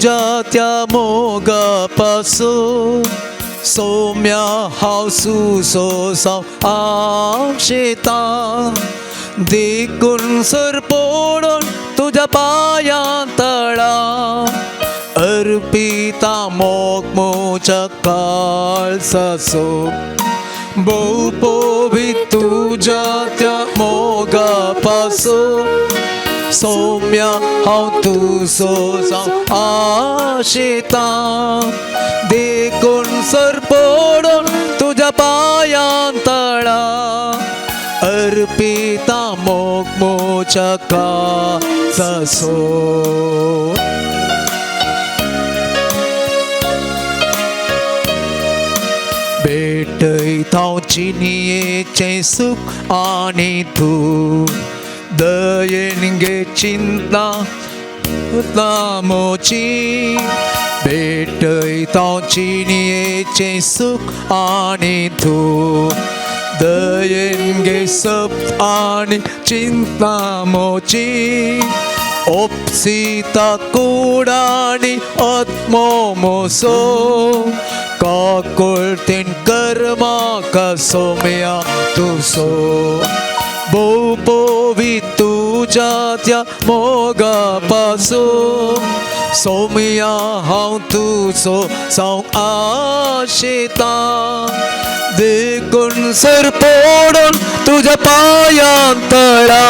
तुज्या त्या मोगा पासून सोम्या हांव सुसो साव आशेता देखून सर पडून तुज्या पांयां तळा अर्पिता मोग मोच्या काळजाचो भोव पोवी तुज्या त्या मोगा पासून सौम्या हांव तुजो जावं आशेता देखून सर पडून तुज्या पांयां तळा अर्पिता मोग मोच्या काळजाचो. भेटयता हांव जिणयेचें सूख आनी तूं दयेन गे चिंता मोची भेटयता हांव जिणयेचें सूख आनी तूं दयेन गे सप आनी चिंता मोची ओपसिता कुडाणी आत्मो मोसो काकुळतेन कर्मा सोम्या तुसो भोव पोवी तुज्या त्या मोगा पासून सोम्या हांव तुजो जावं आशेता देखून सर पडून तुज्या पांयां तळा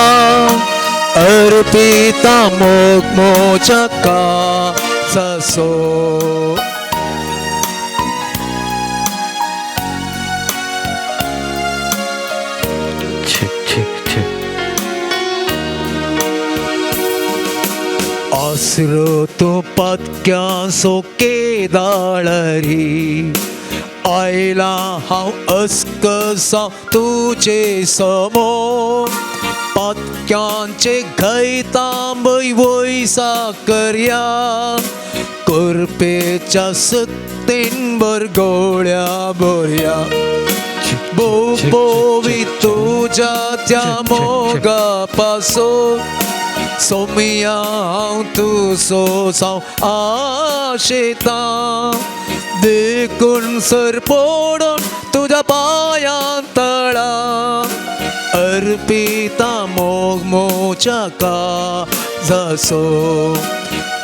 अर्पिता मोग मोच्या काळजाचो. छे छे छे. आसरो तूं पत्क्या सोकेदाळरी आयला हांव अस्कसा तुजे समोर पत्क्यांचे घैतांबय वयसा करया करपेच्या सक्तेन बरगोळ्या बोरया भोव पोवी तुज्या त्या मोगा पासून सोम्या हांव तुजो जावं आशेता देखून सर पडून तुज्या पांयां तळा अर्पिता मोग मोच्या काळजाचो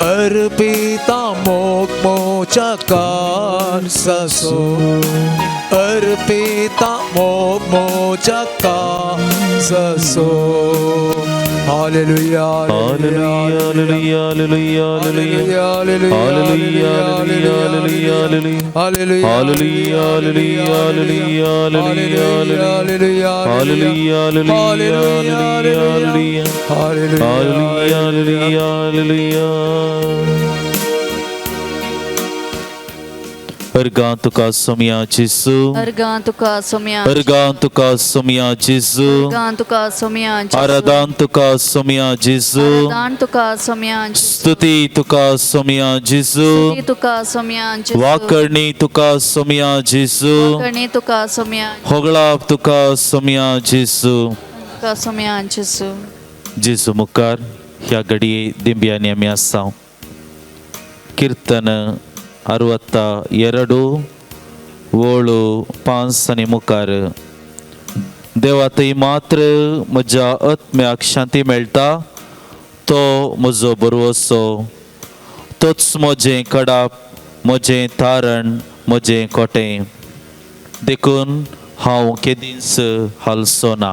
अर्पिता मोग मोच्या काळजाचो अर्पिता मोग मोच्या काळजाचो. Hallelujah. Hallelujah, hallelujah, hallelujah, hallelujah, hallelujah, hallelujah, hallelujah, hallelujah, hallelujah, hallelujah, hallelujah, hallelujah, hallelujah, hallelujah, hallelujah. अर्गां तुका सोम्या जेजू. अर्गां तुका सोम्या. अर्गां तुका सोम्या जेजू. अर्गां तुका सोम्या. आराधान तुका सोम्या जेजू. आराधान तुका सोम्या. स्तुती तुका सोम्या जेजू. स्तुती तुका सोम्या. वाकरणी तुका सोम्या जेजू. वाकरणी तुका सोम्या. होगळाप तुका सोम्या जेजू. तुका सोम्या जेजू. जेजू मुखार ह्या घडये दिंब्यांनी आमी आसा. कीर्तन 62 ओळू 5 आनी मुखार. देवा थंय मात्र म्हज्या आत्म्याक शांती मेळटा, तो म्हजो भरवसो, तोच म्हजें कडाप, म्हजें तारण, म्हजें कोटें, देखून हांव केदींच हालचो ना.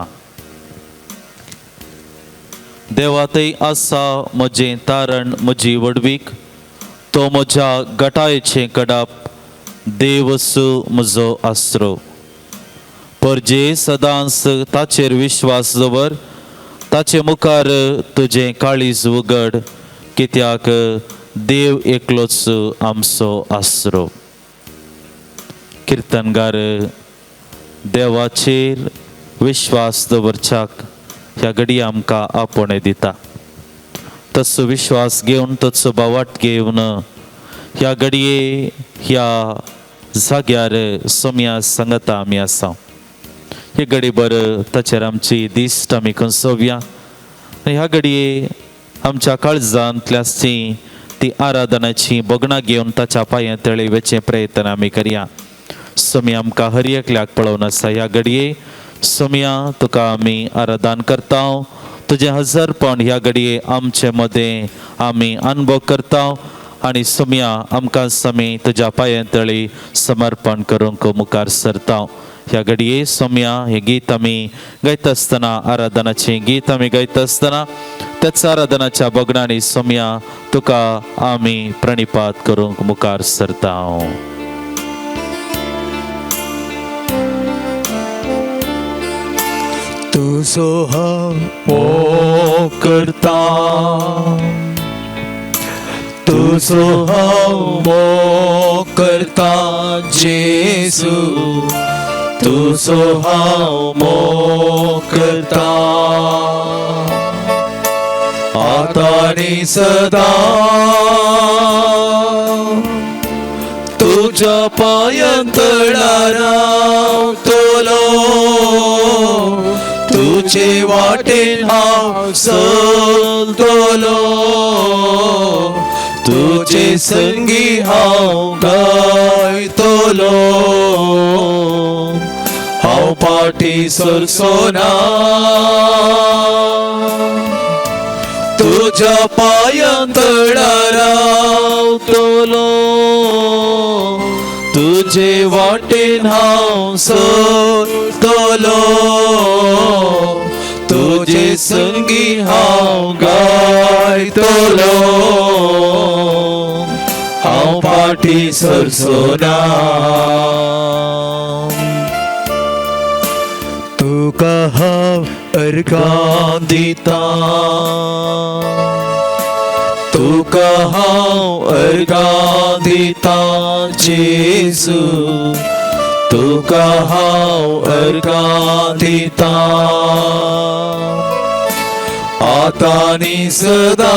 देवा थंय आसा म्हजें तारण, म्हजी व्हडवीक, तो म्हज्या गटायेचें कडाप, देवसू म्हजो आसरो. परजे सदांच ताचेर विश्वास दवर, ताचे मुखार तुजें काळीज उगड, कित्याक देव एकलोच आमचो आसरो. किर्तनगार देवाचेर विश्वास दवरच्याक ह्या घडये आमकां आपोवणें दिता. तसो विश्वास घेवन, तसो बावाट घेवन ह्या घडये ह्या जाग्यार सोम्या सांगता आमी आसा. हे घडी बर ताचेर आमची दिश्ट आमी खंसोवया आनी ह्या घडये आमच्या काळजांतल्या ती ती आराधनाची भोगणां घेवन ताच्या पांयां तळी वचचें प्रयत्न आमी करया. सोम्या आमकां हर एकल्याक पळोवन आसा ह्या घडये सोम्या तुका आमी आराधन करता. तुजें हजरपण ह्या घडये आमचे मदें आमी अनुभव करता आनी सोम्या आमकां समी तुज्या पांयां तळी समर्पण करूंक मुखार सरता. ह्या घडये सोम्या हें गीत आमी गायता आसतना, आराधनाचें गीत आमी गायता आसतना त्याच आराधनाच्या भोगणांनी सोम्या तुका आमी प्रणिपात करूंक मुखार सरता. तुजो हांव मोग करता, तुजो हांव मोग करता जेजू, तुजो हांव मोग करता आतां आनी सदां. तुज्या पांयां तळार रावतलो, तुजे वाटेन हांव चलतलो, तुजे संगी हांव गायतलो, हांव फाटीं सरचो ना. तुज्या पांयां तळार रावतलो, तुजे वाटेन हांव चलतलो, तुजे संगी हांव गायतलो, हांव फाटीं सरचो ना. तुका हांव अर्गां दिता, तुका हांव अर्गां दिता जेजू, तुका हांव अर्गां दिता आतां आनी सदां.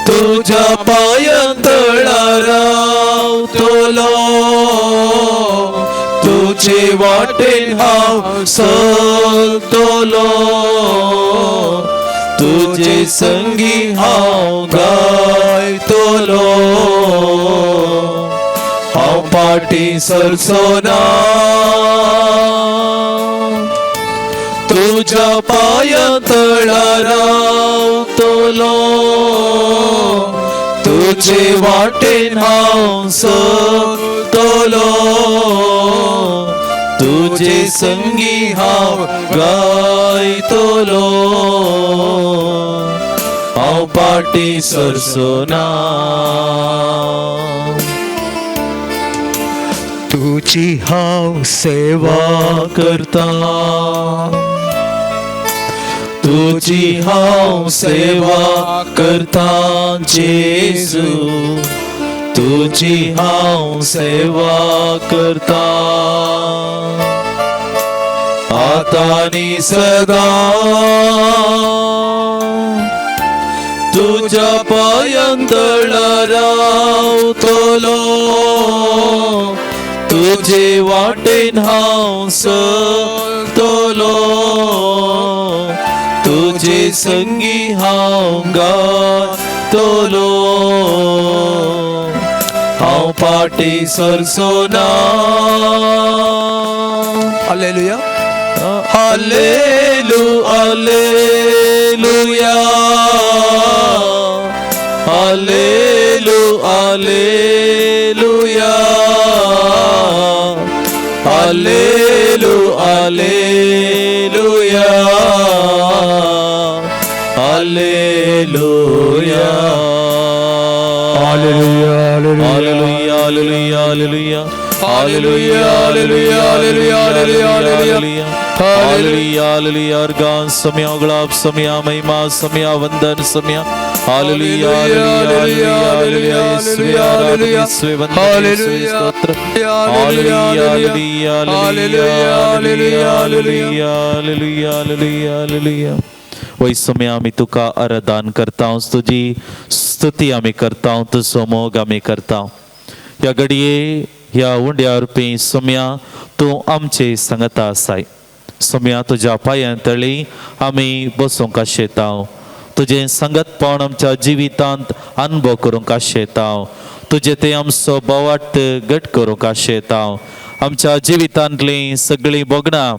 तुज्या पांयां तळार रावतलो, तुजे वाटेन हांव चलतलो, तुजे संगी हांव गायतलो, हांव फाटीं सरचो ना. तुज्या पांयां तळार रावतलो, तुजे वाटेन हांव चलतलो, तुजे संगी हांव गायतलो, हांव फाटीं सरचो ना. तुजी हांव सेवा करता, तुजी हांव सेवा करता जेजू, तुजी हांव सेवा करता आतां आनी सदां. तुज्या पांयां तळार रावतलो, तुजे वाटेन हांव चलतलो, तुजे संगी हांव गायतलो, हांव फाटीं सरचो ना. हालेलुया, हालेलू हालेलुया, हालेलू हालेलुया, हालेलू hallelujah, hallelujah, hallelujah, hallelujah, hallelujah, hallelujah, hallelujah, hallelujah, hallelujah, hallelujah, hallelujah, hallelujah. अर्गान सम्या, गुलाब सम्या, महिमा सम्या, वंदन सम्या. हालेलुया, हालेलुया, हालेलुया, यीशुवे आराधना, यीशुवे वंदन, यीशुवे स्तोत्र. Hallelujah, hallelujah, hallelujah, hallelujah, hallelujah, hallelujah, hallelujah. वय समय आमी तुका आराधन करता, तुजी स्तुती आमी करता, तुजो मोग आमी करता. ह्या घडये ह्या उंड्या रुपी सोम्या तूं आमचे सांगता आसाय. सोम्या तुज्या पांयां तळी आमी बसूंक आशेता. तुजें संगतपण आमच्या जिवितांत अनुभव करूंक आशेता, तुजें तें आमचो बोवाट घट करूंक आशेता। आमच्या जिवितांतलीं सगळीं भोगणां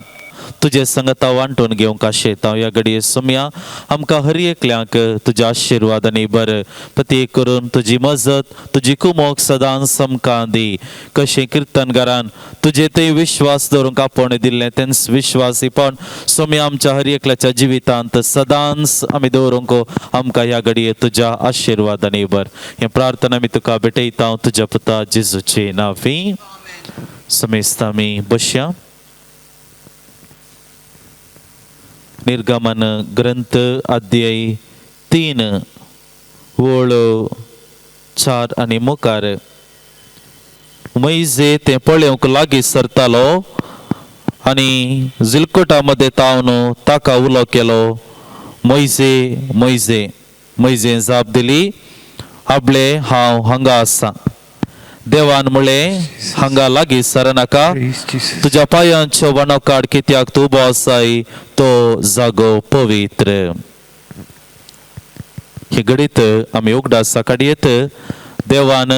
तुजे संगता वांटून घेवंक आशेता। ह्या घडये सोम्या आमकां हर एकल्यांक तुज्या आशिर्वाद आनी बरें पती करून तुजी मजत तुजी कुमोक सदांच आमकां दी। कशें किर्तनगारान तुजे ते विश्वास दवरूंक आपोवणें दिल्लें तेंच विश्वासीपण सोम्या आमच्या हर एकल्याच्या जिवितांत सदांच आमी दवरूंक आमकां ह्या घडये तुज्या आशिर्वाद आनी बर हें प्रार्थना आमी तुका भेटयता तुज्या पुता जेजूचे नांवी। समेस्त आमी बसया। निर्गमन ग्रंथ अध्याय 3 ओळ 4 आनी मुखार मैजे तें पळोवंक लागीं सरतालो आनी जिलकोटा मदें तावन ताका उलो केलो, मैजे मैजे। मैजे जाप दिली, आपले हांव हांगा आसा। देवान म्हळें, हांगा लागीं सरनाका, तुज्या पांयांच्यो वणो काड, कित्याक तूं उबो आसाय तो जागो पवित्र। हे घडीत आमी उगडासा काडयेत देवान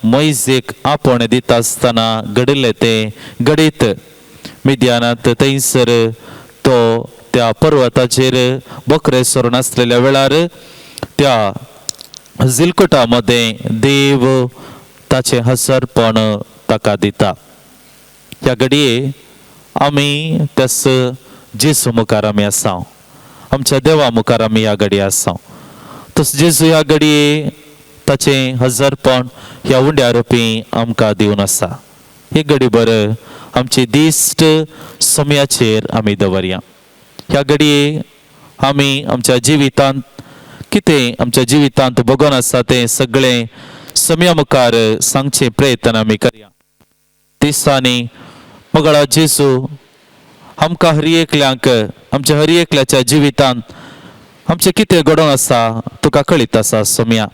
मैजेक आपोवणें दिता आसतना घडिल्लें तें घडीत मिद्यानांत थंयसर तो त्या पर्वताचेर बकरे सोरून आसलेल्या वेळार त्या जिलकोटा मदें देव ताचें हसरपण ताका दिता। ह्या घडये आमी त्यास जेजू मुखार आमी आसा, आमच्या देवा मुखार आमी ह्या घडये आसा। तस जेजू ह्या घडये ताचें हजरपण ह्या उंड्या रुपी आमकां दिवन आसा। हे घडी बरें आमची दिश्ट समयाचेर आमी दवरया। ह्या घडये आमी आमच्या जिवितांत कितें आमच्या जिवितांत भोगोन आसा तें सगळें समया मुखार सांगचे प्रयत्न आमी करया। दिसांनी मगळा जेजू आमकां हर एकल्यांक आमच्या हर एकल्याच्या जिवितांत आमचें कितें घडोवन आसा तुका कळीत आसा सोम्या।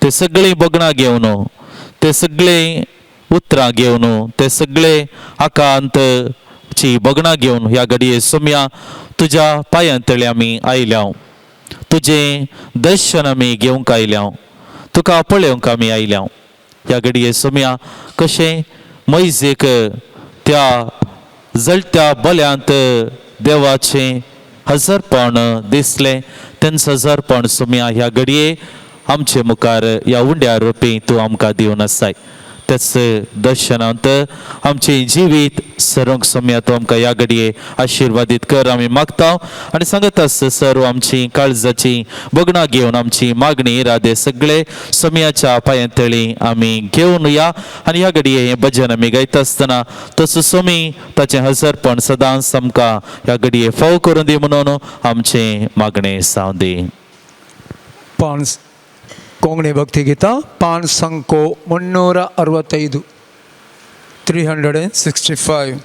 ते सगळीं भोगणां घेवन, ते सगळीं उतरां घेवन, ते सगळे आकांतची भोगणां घेवन ह्या घडये सोम्या तुज्या पांयां तळी आमी आयल्या, तुजें दर्शन आमी घेवंक आयल्या, तुका पळोवंक आमी आयल्या। ह्या घडये सोम्या कशें मैजेक त्या जळत्या बल्यांत देवाचें हजरपण दिसलें तेंच हजरपण सोम्या ह्या घडये आमचे मुखार ह्या उंड्या रुपी तूं आमकां दिवन आसाय। त्याच दर्शनांत आमचें जिवीत सरूंक सोम्या तूं आमकां ह्या घडये आशिर्वादीत कर आमी मागता आनी सांगत आस सर्व आमची काळजाची भोगणां घेवन आमची मागणी इरादे सगळे सोम्याच्या पांयां तळी आमी घेवन या आनी ह्या घडये हें भजन आमी गायता आसतना तसो सोमी ताचें हजरपण सदांच आमकां ह्या घडये फाव करून दी म्हणून आमचें मागणें जावं दी। कोंकणी भक्तिगीता 5 365 365.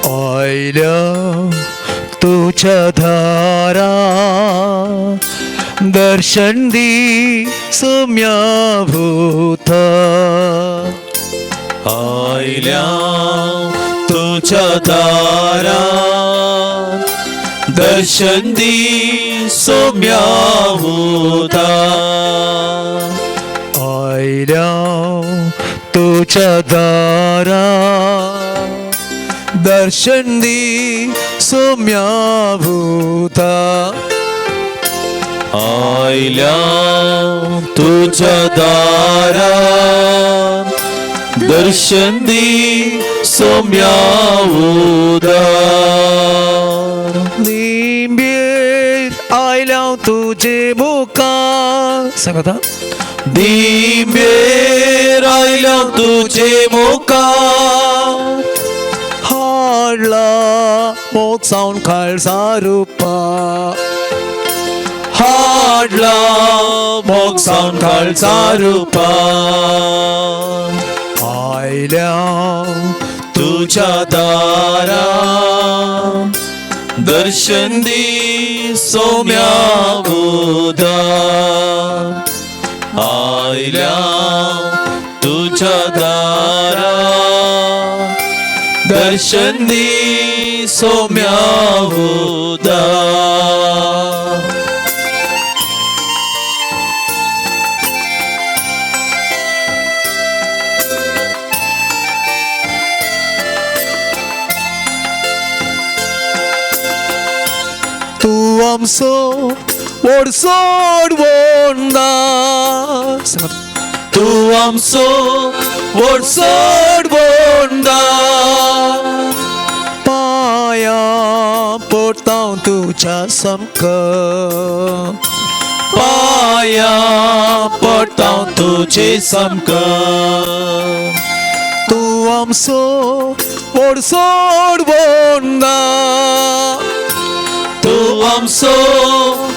आयल्या तुझ्या धारा दर्शन दी सोम्या भूता, आयल्या तुझ्या दारा दर्शन दी सोम्या भूता, आयल्या तुझ्या दारा दर्शन दी सोम्या भूता, आयल्या तुझ्या दारा दर्शन दी सोम्या भूता, दिंबेर आयल्या तुझे मुखार सांगता, दिंबेर आयल्या तुझे मुखार हाडला मोग सावन खालसा रुपा, हाडला मोग सावन खालसा रुपा, आयल्या तुझ्या तुझ्या दारा दर्शन दी सोम्या उदा आयल्या तुझ्या दारा दर्शन दी सोम्या उदा. तूं आमचो व्हड वोंदा तूं आमचो व्हड वोंदा पांयां पडटा तुज्या सामकार पांयां पडटा तुजे सामकार तूं आमचो व्हड वोंदा तूं आमचो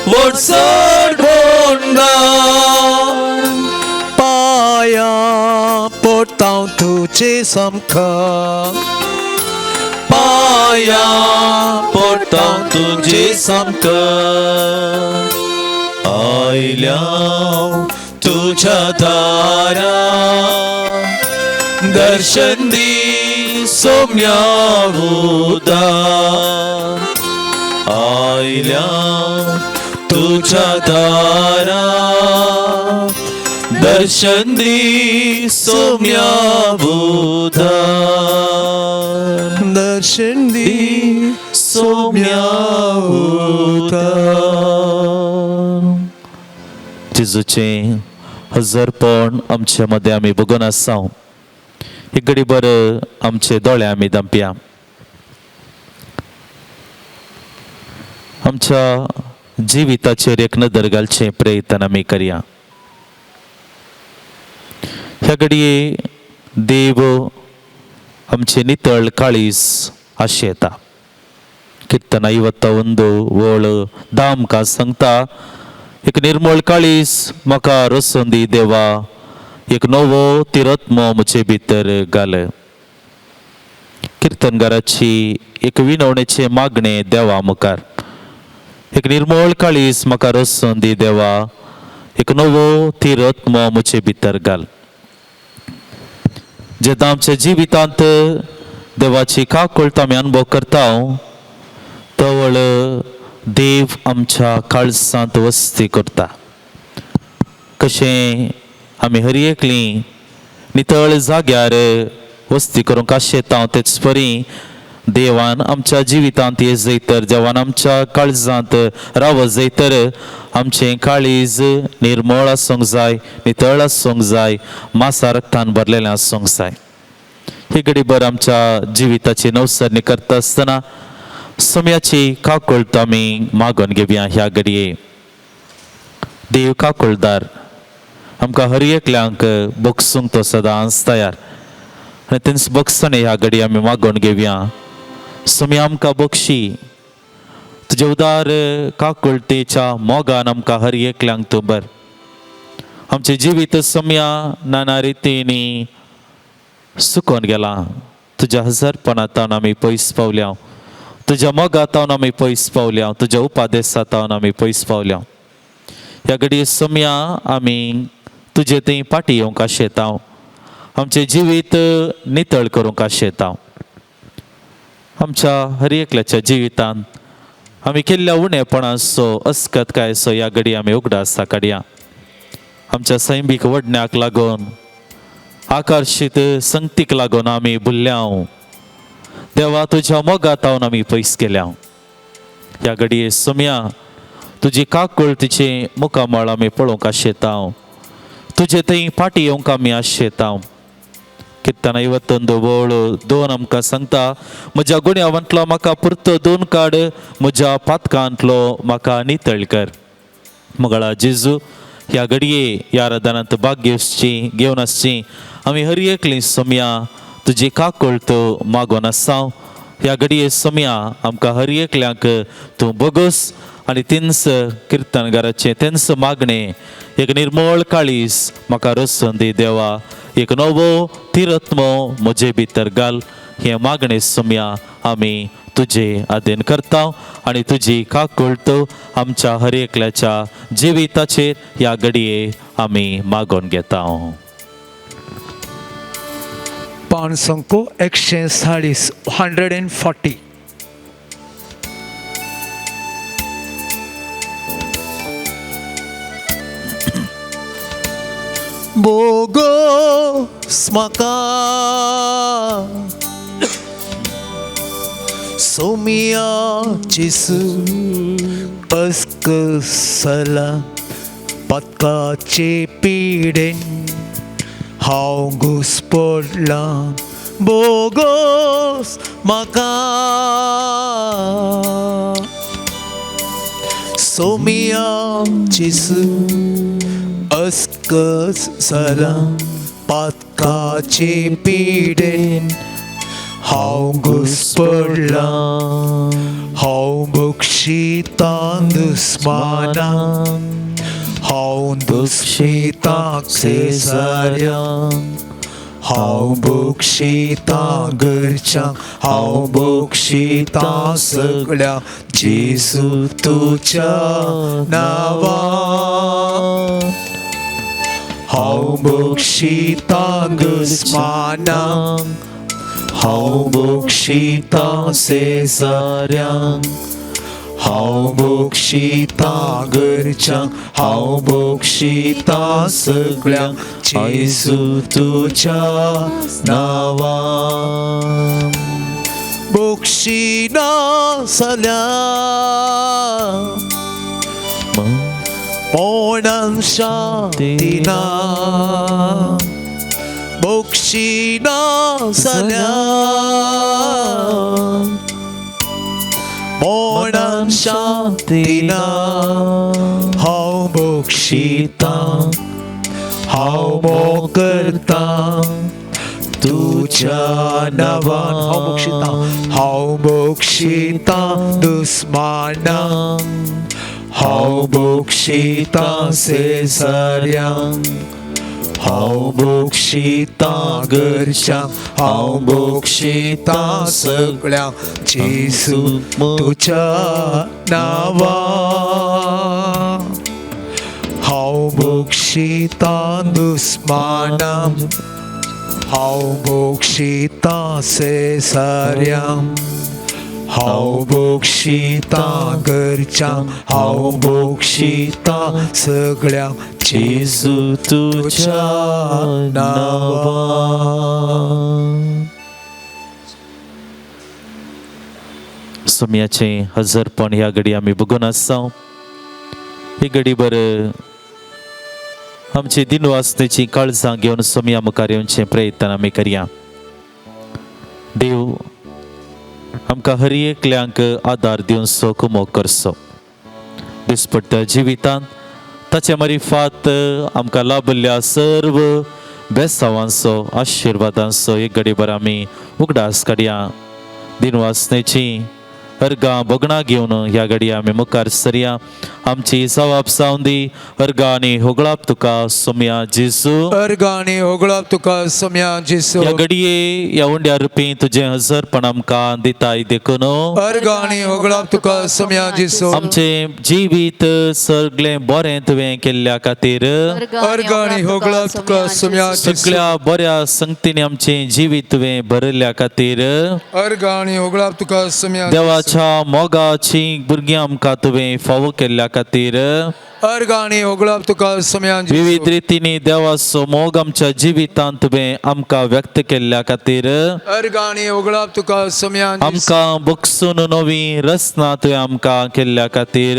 व्हड वोंदा पांयां पडटा तुजे सामकार पांयां पडटा तुजे सामकार आयल्या तुझ्या दारा दर्शन दी सोम्या उदा आयल्या तुझ्या दारा दर्शन दी सोम्या उदा दर्शन दी सोम्या उदा. जेजूचें हजरपण आमचे मदें आमी बगून आसा. एक घडी बर आमचे दोळे आमी दांपया. आमच्या जिविताचेर एक नदर घालचें प्रयत्न आमी करया. ह्या घडये देव आमचें नितळ काळीज आशेता. किर्तन 51 वळ 10 आमकां सांगता, एक निर्मळ काळीज म्हाका रसून दी देवा, एक नवो तिरत्मो म्हजे भितर घाल. किर्तनगाराची एक विनवणेचें मागणें देवा मुखार, एक निर्मळ काळीज म्हाका रसून दी देवा, एक नवो तिरत्मो म्हजे भितर घाल. जेन्ना आमच्या जिवितांत देवाची काकूळट आमी अनुभव करता तवळ देव आमच्या काळजांत वस्ती करता. कशें आमी हर एकली नितळ जाग्यार वस्ती करूंक आशेता तेच परी देवान आमच्या जिवितांत ये जैतर, देवान आमच्या काळजांत रावत जैतर आमचें काळीज निर्मळ आसूंक जाय, नितळ आसूंक जाय, मासा रक्तान भरलेलें आसूंक जाय. ही घडीभर आमच्या जिविताची नवसरणी करता आसतना सोम्याची काकूळट आमी मागून घेवया. ह्या घडये देव काकूळदार आमकां हर एकल्यांक बगसूंक तो सदांच तयार आनी तेंच बगसणे ह्या घडये आमी मागून घेवया. सोम्या आमकां बक्षी तुजे उदार काकुळटेच्या मोगान आमकां हर एकल्यांक तूं बर. आमचें जिवीत सोम्या नाना रितींनी सुकोन गेलां. तुज्या हजारपणांत आमी पयस पावल्या, तुज्या मोगांत आमी पयस पावल्या, तुज्या उपादेसांत आमी पयस पावल्या. ह्या घडये सोम्या आमी तुजे थंय फाटीं येवंक आशेता, आमचें जिवीत नितळ करूंक आशेता. आमच्या हर एकल्याच्या जिवितांत आमी केल्ल्या उणेपणाचो अस्कतकायचो ह्या घडये आमी उगडास काडया. आमच्या सैमीक वडण्याक लागून, आकर्शीत संगतीक लागून आमी भुल्ल्याव. देवा तुज्या मोगांत आमी पयस गेल्या. ह्या घडये सोम्या तुजी काकूळटीचें मुखामळ आमी पळोवंक आशेता, तुजे थंय फाटीं येवंक आमी आशेता. किर्तन 51 वळ 2 आमकां सांगता, म्हज्या गुण्यावांतलो म्हाका पुरतो दोन काड, म्हज्या पातकांतलो म्हाका नितळ कर. मगळा जेजू ह्या घडये ह्या आराधनांत भाग घेवची घेवन आसची आमी हर एकली सोम्या तुजी काकूळट मागून आसा. ह्या घडये सोम्या आमकां हर एकल्यांक तूं बगस आनी तेंच किर्तनगाराचें तेंच मागणें, एक निर्मळ काळीज म्हाका रसून दी देवा, एक नवो तिरत्मो म्हजे भितर घाल. हें मागणें सोम्या आमी तुजे आदेन करता आनी तुजी काकुळट आमच्या हर एकल्याच्या जिविताचेर ह्या घडये आमी मागोवन घेता. 5 140, 140. बोगोस म्हाका सोमिया जेसू अस्कसला पदकाचे पिडेन हांव घुसपडलां बोगोस म्हाका सोमिया जेसू अस्कसला पातकाचे पिडेन हांव घुसपडलां हांव बक्षितां दुस्मानाक हांव दुश्मितां शेजाऱ्यांक हांव बक्षितां घरच्यांक हांव बक्षितां सगळ्या जेजू तुज्या नांवान हांव बक्षितां दुस्मानाक हांव बक्षितां शेजाऱ्यांक हांव बक्षितां घरच्यांक हांव बक्षितां सगळ्यांक जेजू तुज्या नांवान बक्षिना जाल्यार मनाक शांती ना बक्षिना जाल्यार मनाक शांती ना हांव बक्षितां हांव मोग करतां तुज्या नांवान हांव बक्षितां हांव बक्षितां दुस्मानाक हांव बक्षितां शेजाऱ्यांक हांव बक्षितां घरच्यांक हांव बक्षितां सगळ्यांक जेजू तुज्या नांवान हांव बक्षितां दुस्मानाक हांव बक्षितां शेजाऱ्यांक हांव बक्षितां घरच्यांक हांव बक्षितां सगळ्यांक जेजू तुज्या नांवान. सोम्याचें हजरपण ह्या घडी आमी बघून आसा. ही घडी बर आमची दिनवासनेची काळजां घेवन सोम्या मुखार येवचें प्रयत्न आमी करया. देव आमकां हर एकल्यांक आदार दिवन सो कुमोक करचो. दिसपट्ट्या जिवितांत ताचे मारिफात आमकां लाभल्ल्या सर्व बेसावांचो आशिर्वादांचो एक घडीभर आमी उगडास काडया. दिनवासनेची अर्गां भोगणां घेवन ह्या घडये आमी मुखार सरया. आमची जवाब जावन दी अर्गां आनी होगळाप तुका सोम्या जेजू. अर्गां आनी होगळाप तुका सोम्या जेजू. ह्या घडये ह्या उंड्या रुपी तुजें हजरपण आमकां दिताय देखून अर्गां आनी होगळाप तुका सोम्या जेजू. आमचें जिवीत सगळें बरें तुवें केल्ल्या खातीर अर्गां आनी होगळाप तुका सोम्या जेजू. सगळ्या बऱ्या संगतीन आमचें जिवीत तुवें भरिल्ल्या खातीर अर्गां आनी होगळाप तुका सोम्या जेजू. देवाच्या मोगाची भुरगीं आमकां तुवें फावो केल्ल्या खातीर अर्गां आनी होगळाप तुका सोम्या जेजू. विविध रितींनी देवाचो मोग आमच्या जिवितांत तुवें आमकां व्यक्त केल्ल्या खातीर अर्गां आनी होगळाप तुका सोम्या जेजू. आमकां बगसून नवी रचना तुवें आमकां केल्ल्या खातीर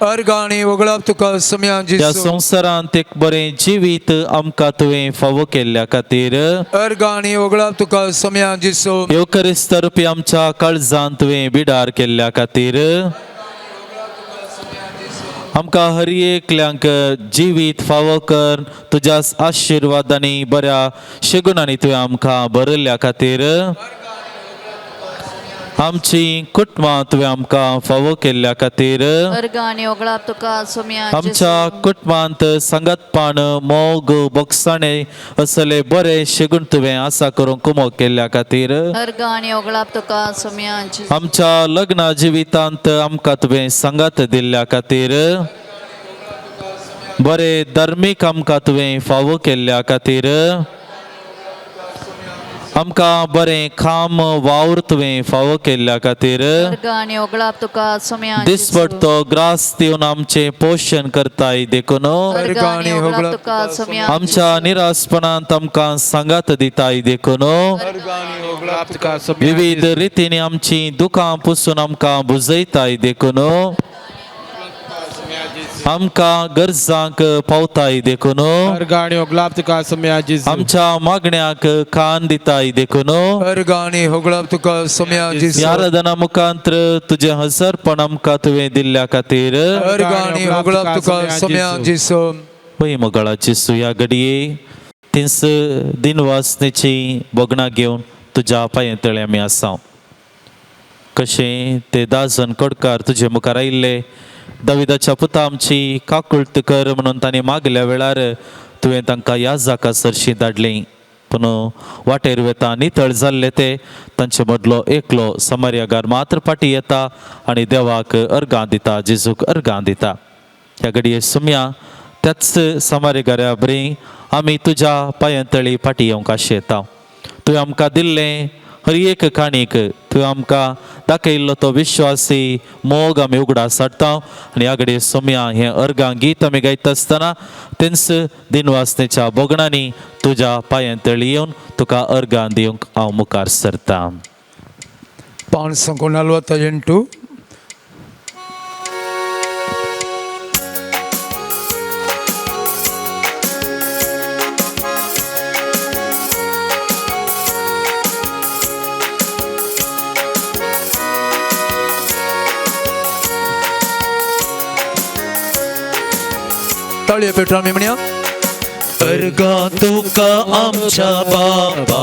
अर्गां आनी होगळाप तुका सोम्या ह्या जेजू. संवसारांत एक बरें जिवीत आमकां तुवें फावो केल्ल्या खातीर अर्गां आनी होगळाप तुका सोम्या जेजू. येवकरिस्त रुपी आमच्या काळजांत तुवें बिडार केल्ल्या खातीर आमकां हर एकल्यांक जिवीत फावो कर तुज्या आशिर्वादांनी बऱ्या शेगुणांनी तुवें आमकां बरयल्ल्या खातीर आमची कुटुंबां तुवें आमकां फावो केल्ल्या खातीर, अर्गां आनी ओगळाप तुका सोम्या आमच्या कुटुंबांत सांगातपण, मोग, बोगसाणे असले बरे शेगूण तुवें आसा करूंक कुमोक केल्ल्या खातीर, अर्गां आनी ओगळाप तुका सोम्या आमच्या लग्न जिवितांत आमकां तुवें सांगात दिल्ल्या खातीर, बरे धर्मीक आमकां तुवें फावो केल्ल्या खातीर, आमकां बरें खाम वावर तुवें फावो केल्ल्या खातीर, अर्गां आनी ओगळाप तुका सोम्या दिसपडतो ग्रास दिवन आमचें पोशण करताय देखून, अर्गां आनी ओगळाप तुका सोम्या आमच्या निरासपणांत आमकां सांगात दिताय देखून, विविध रितींनी आमची दुकां पुसून आमकां बुजयताय देखून, आमकां गरजांक पावताय देखून, आमच्या मागण्याक कान दिताय देखून, अर्गां आनी होगळाप तुका सोम्या जेजू. आराधना मुखांत्र तुजें हजरपण आमकां तुवें दिल्ल्या खातीर, अर्गां आनी होगळाप तुका सोम्या जेजू. पय मोगाळा जेजू, ह्या घडये तिन्स दिनवासनेची भोगणां घेवन तुज्या पांये तळे आमी आसा. कशें ते 10 जण कडकार तुजे मुखार आयिल्ले, दाविदाच्या पुता आमची काकुळट कर म्हणून तांणी मागल्या वेळार तुवें तांकां ह्या जाका सरशी धाडली. पूण वाटेर वेता नितळ जाल्ले ते तांचे मदलो एकलो समार्यागार मात्र फाटी येता आनी देवाक अर्गां दिता, जेजूक अर्गां दिता. ह्या घडये सुम्या त्याच समार्यगारा बरी आमी तुज्या पांयांतळी फाटी येवंक आशेता. तुवें आमकां दिल्लें हर एक काणीक, तुवें आमकां दाखयल्लो तो विश्वासी मोग आमी उगडास हाडटा आनी ह्या घडये सोम्या हें अर्गां गीत आमी गायता आसतना तेंच दिनवासनेच्या भोगणांनी तुज्या पांयांतळी येवन तुका अर्गां दिवंक हांव मुखार सरता. 548. ताळयो पेटोवन आमी म्हणया. अर्गां तुका आमच्या बाबा,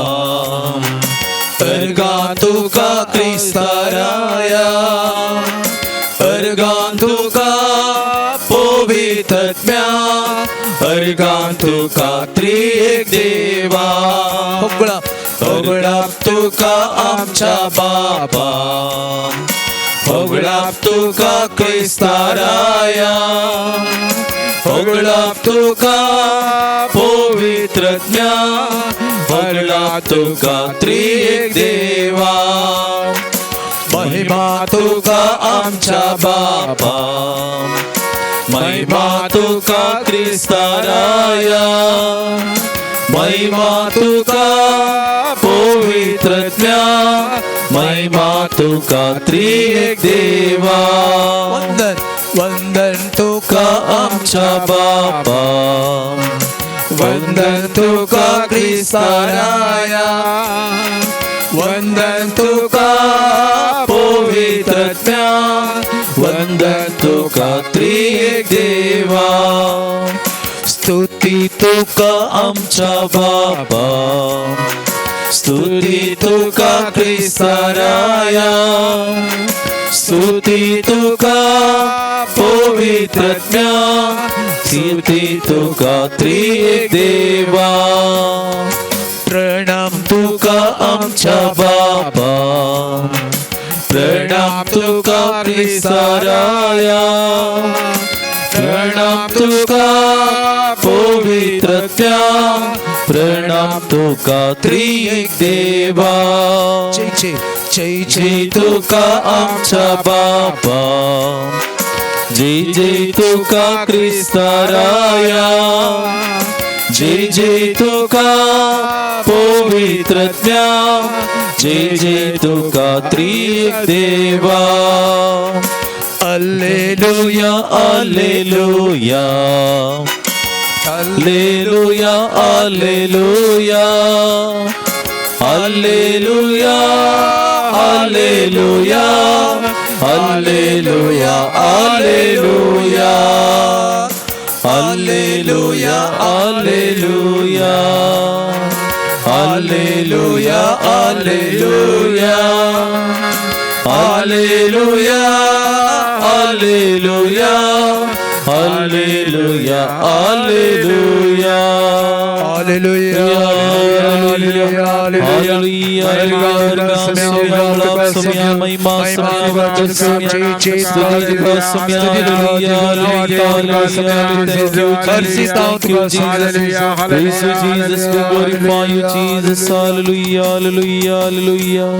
अर्गां तुका क्रिस्ताराया, अर्गां तुका पवित्रत्म्या, अर्गां तुका त्रिएक देवा, होगळाप तुका आमच्या बाबा, होगळाप तुका क्रिस्ताराया, होगळाप तुका पवित्रज्ञा, होगळाप तुका त्रिएक देवा, महिमा तुका आमच्या बाबा, महिमा तुका क्रिस्ताराया, महिमा तुका पवित्रज्ञा, महिमा तुका त्रिएक देवा. वंदन वंदन तुका आमच्या बाबा, वंदन तुका क्रिस्ताराया, वंदन तुका पवित्रज्ञा, वंदन तुका त्रिएक देवा, स्तुती तुका आमच्या बाबा, स्तुती तुका क्रिस्ताराया, स्तुती तुका पवित्रज्ञा, स्तुती तुका त्रिएक देवा, प्रणाम तुका आमच्या बाबा, प्रणाम तुका क्रिस्ताराया, प्रणाम तुका पवित्रत्या, प्रणाम तुका त्रिएक देवा, जय जय जय जय तुका आमच्या बाबा, जय जय तुका क्रिस्ताराया, जय जय तुका पवित्रत्या, जय जय तुका त्रिएक देवा. Alleluia, alleluia, alleluia, alleluia, alleluia, alleluia, alleluia, alleluia, alleluia, alleluia, alleluia, alleluia, Hallelujah, hallelujah, hallelujah, hallelujah. Hallelujah, hallelujah, Jesus, we glorify you, Jesus. Hallelujah, hallelujah, hallelujah.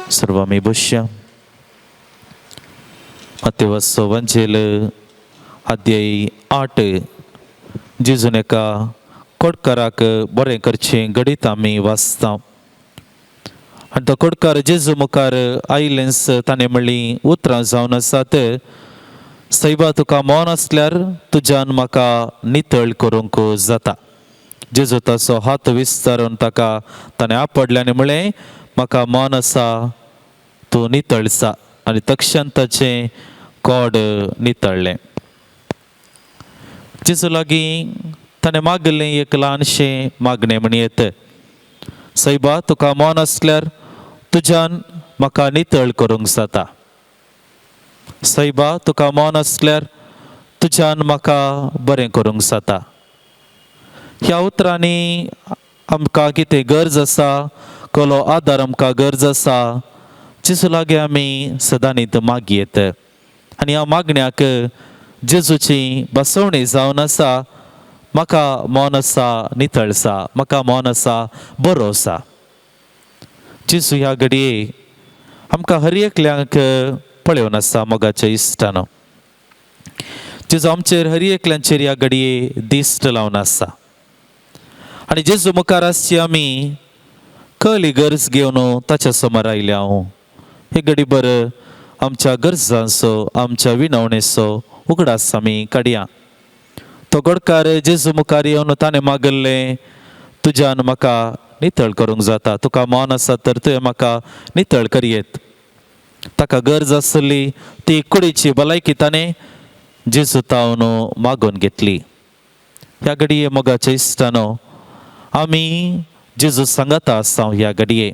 सर्व आमी बसया. मातेवाचो वंजेल अध्याय 8 जेजून एका कोटकाराक बरें करचें घडीत आमी वाचता. आनी तो कोटकार जेजू मुखार आयलेंस ताणें म्हणलीं उतरां जावन आसात, सैबा तुका मौन आसल्यार तुज्यान म्हाका नितळ करूंक जाता. जेजू ताचो हात विस्तारून ताका ताणें आपडलें आनी म्हणलें, म्हाका मौन आसा, तूं नितळसा. आनी तक्षण ताचें कोड नितळ्ळें. जेजू लागीं ताणें मागलें एक ल्हानशें मागणें म्हणयेत, सैबा तुका मौन आसल्यार तुज्यान म्हाका नितळ करूंक जाता. सैबा तुका मौन आसल्यार तुज्यान म्हाका बरें करूंक जाता. ह्या उतरांनी आमकां कितें गरज आसा, कसलो आदार आमकां गरज आसा, जेजू लागीं आमी सदांनीत मागयेत. आनी ह्या मागण्याक जेजूची बसवणी जावन आसा, म्हाका मौन आसा नितळसा, म्हाका मौन आसा बरो आसा. जेजू ह्या घडये आमकां हर एकल्यांक पळोवन आसा. मोगाच्या इश्टानो, जेजू आमचेर हर एकल्यांचेर ह्या घडये दिश्ट लावन आसा. आनी जेजू मुखार आसची आमी कहली गरज घेवन ताच्या समोर आयल्या हांव. हे घडी बर आमच्या गरजांचो, आमच्या विनवणेचो उगडास आमी काडया. तो गोडकार जेजू मुखार येवन ताणें मागल्लें, तुज्यान म्हाका नितळ करूंक जाता, तुका मौन आसा तर तुवें म्हाका नितळ करयेत. ताका गरज आसली ती कुडीची भलायकी ताणें जेजू तावन मागून घेतली. ह्या घडये मोगाच्या इश्टानो, आमी जेजू सांगाता आसा. ह्या घडये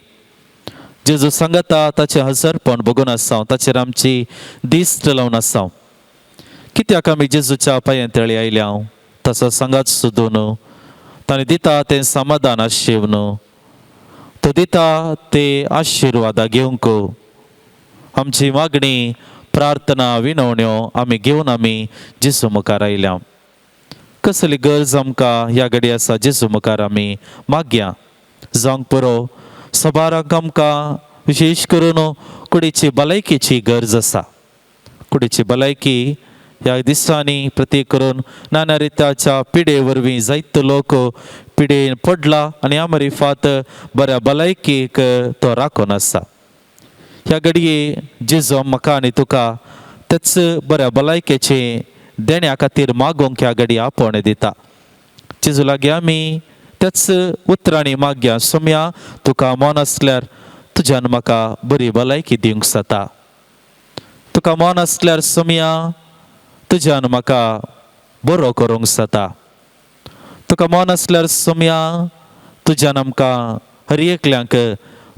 जेजू सांगाता ताचें हजरपण बगून आसा, ताचेर आमची दिश्ट लावन आसा. कित्याक आमी जेजूच्या पांयां तळी आयल्या? ताचो सांगात सोदून, ताणें दिता तें समाधान आशेवन, तो दिता ते आशिर्वादा घेवंक आमची मागणी, प्रार्थना, विनवण्यो आमी घेवन आमी जेजू मुखार आयल्या. कसली गरज आमकां ह्या घडी आसा, जेजू मुखार आमी मागया. जावंक पुरो सबारांक आमकां विशेश करून कुडीची भलायकेची गरज आसा. कुडीची भलायकी ह्या दिसांनी प्रतीक करून नाना रित्याच्या पिडे वरवीं जायतो लोक पिडेन पडला आनी ह्या मरिफात बऱ्या भलायकेक तो राखून आसा. ह्या घडये जेजू म्हाका आनी तुका तेच बऱ्या भलायकेचे देण्या खातीर मागोवंक ह्या घडये आपोवणें दिता. जेजू लागीं आमी त्याच उतरांनी मागया, सोम्या तुका मन आसल्यार तुज्यान म्हाका बरी भलायकी दिवंक जाता. तुका मन आसल्यार सोम्या तुज्यान म्हाका बरो करूंक जाता. तुका मन आसल्यार सोम्या तुज्यान आमकां हर एकल्यांक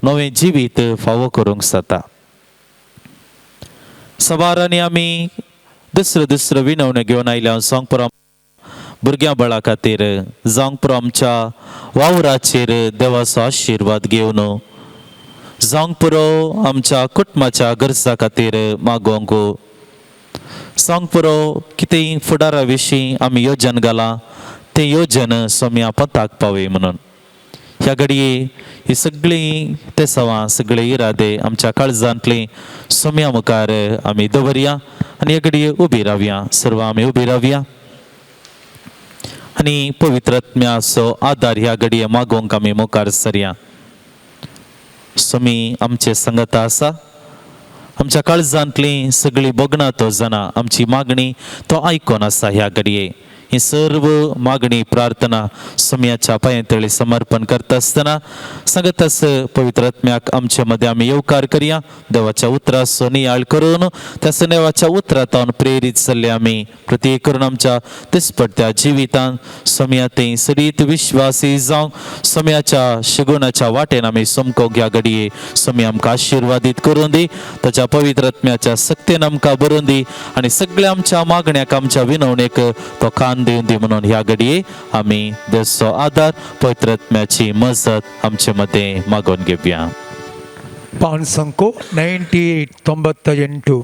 नवें जिवीत फावो करूंक जाता. सवारांनी आमी दुसरो दुसरो विनवण्यो घेवन आयल्या. जावंक पुरो भुरग्यां बळा खातीर, जावंक पुरो आमच्या वावराचेर देवाचो आशिर्वाद घेवन, जावंक पुरो आमच्या कुटुंबाच्या गरजा खातीर मागोवंक, जावंक पुरो कितेंय फुडारा विशीं आमी योजन घालां तें योजन सोम्या पताक पावय म्हणून. ह्या घडये ही सगळीं तेसावां, सगळे इरादे आमच्या काळजांतली सोम्या मुखार आमी दवरया आनी ह्या घडये उबी रावया. सर्व आमी उबी रावया आनी पवित्र आत्म्याचो आदार ह्या घडये मागोवंक आमी मुखार सरया. सोमी आमचे संगता आसा. आमच्या काळजांतली सगळीं भोगणां तो जाणा, आमची मागणी तो आयकोन आसा. ह्या घडये ही सर्व मागणी प्रार्थना सोम्याच्या पांयांतळी समर्पण करता आसतना सांगत आस पवित्र आत्म्याक आमच्या मध्ये आमी येवकार करया. देवाच्या उतराचो नियाळ करून त्या देवाच्या उतरांत प्रेरीत जाल्ले आमी प्रत्येक करून आमच्या दिसपडत्या जिवितान सोम्या ते सरीत विश्वासी जावंक सोम्याच्या शगुनाच्या वाटेन आमी समको घ्या घडये सोमी आमकां आशिर्वादीत करून दी, ताच्या पवित्र आत्म्याच्या सक्तेन आमकां बरोवन दी आनी सगळ्या आमच्या मागण्याक आमच्या विनवणेक तो कान दिवन दी म्हणून ह्या घडये आमी देसचो आदार पवित्र आत्म्याची मजत आमचे मदें मागोवन घेवया. ಪಾನ್ಸಂಕು 98 98.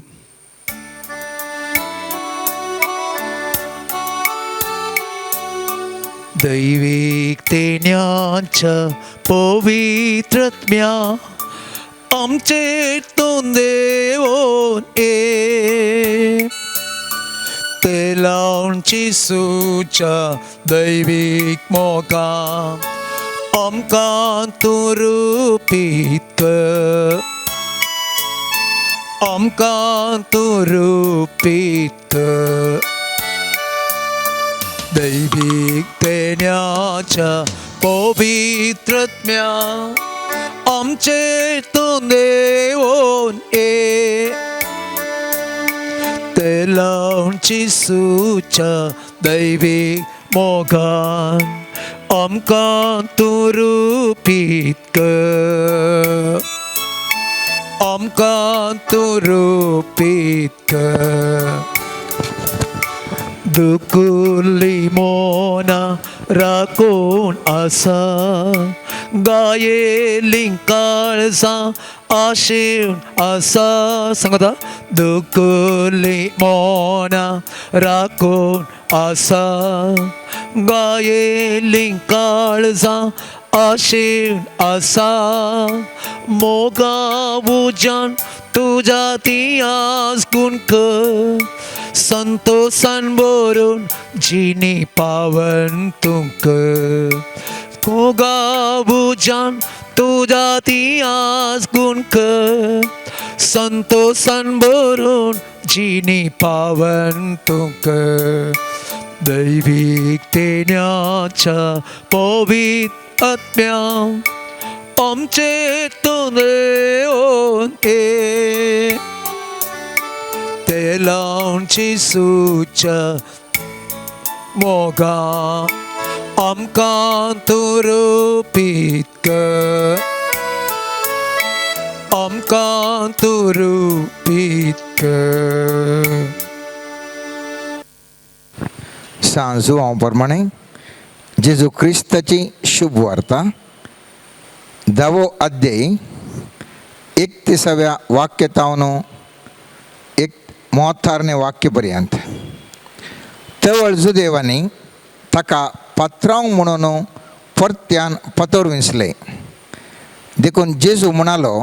दैवीक तेन्यांच्या पवित्रत्म्या आमचे तूं देवोन ये तेलांची सुच्या दैवीक मोगा आमकां तूं रुपीत कर, आमकां तूं रुपीत कर. दैवीक तेन्याच्या पवित्रत्म्या आमचे तूं देवोन ये तेलांची सुच्या दैवीक मोगान आमकां तूं रुपीत कर, आमकां तूं रुपीत कर. दुकुली मोना राखून आसा गायेली काळजां आशेवन आसा. सांगता दुकुली मोना राखून आसा गायेली काळजां आशेवन आसा. मोगा उज्यान तुज्या ती आस गुणक संतोषान भरून जिनी पावन तुंक. मोगा उज्यान तुज्या ती आस गुणक संतोषान भरून जिनी पावन तुंक. दैवीक तेन्याच्या पवित्र आत्म्या आमचे तूं देवोन ये तेलांची सुच्या मोगा आमकां तूं रुपीत कर, आमकां तूं रुपीत कर. सांजू हांव प्रमाणे जेजू क्रिस्ताची शुभ वार्ता 10वो अध्याय 31व्या वाक्य तावन एक 34 वाक्य पर्यंत. तवळ जुदेवांनी ताका पात्रांव म्हणून परत्यान पतोर विंचले. देखून जेजू म्हणालो,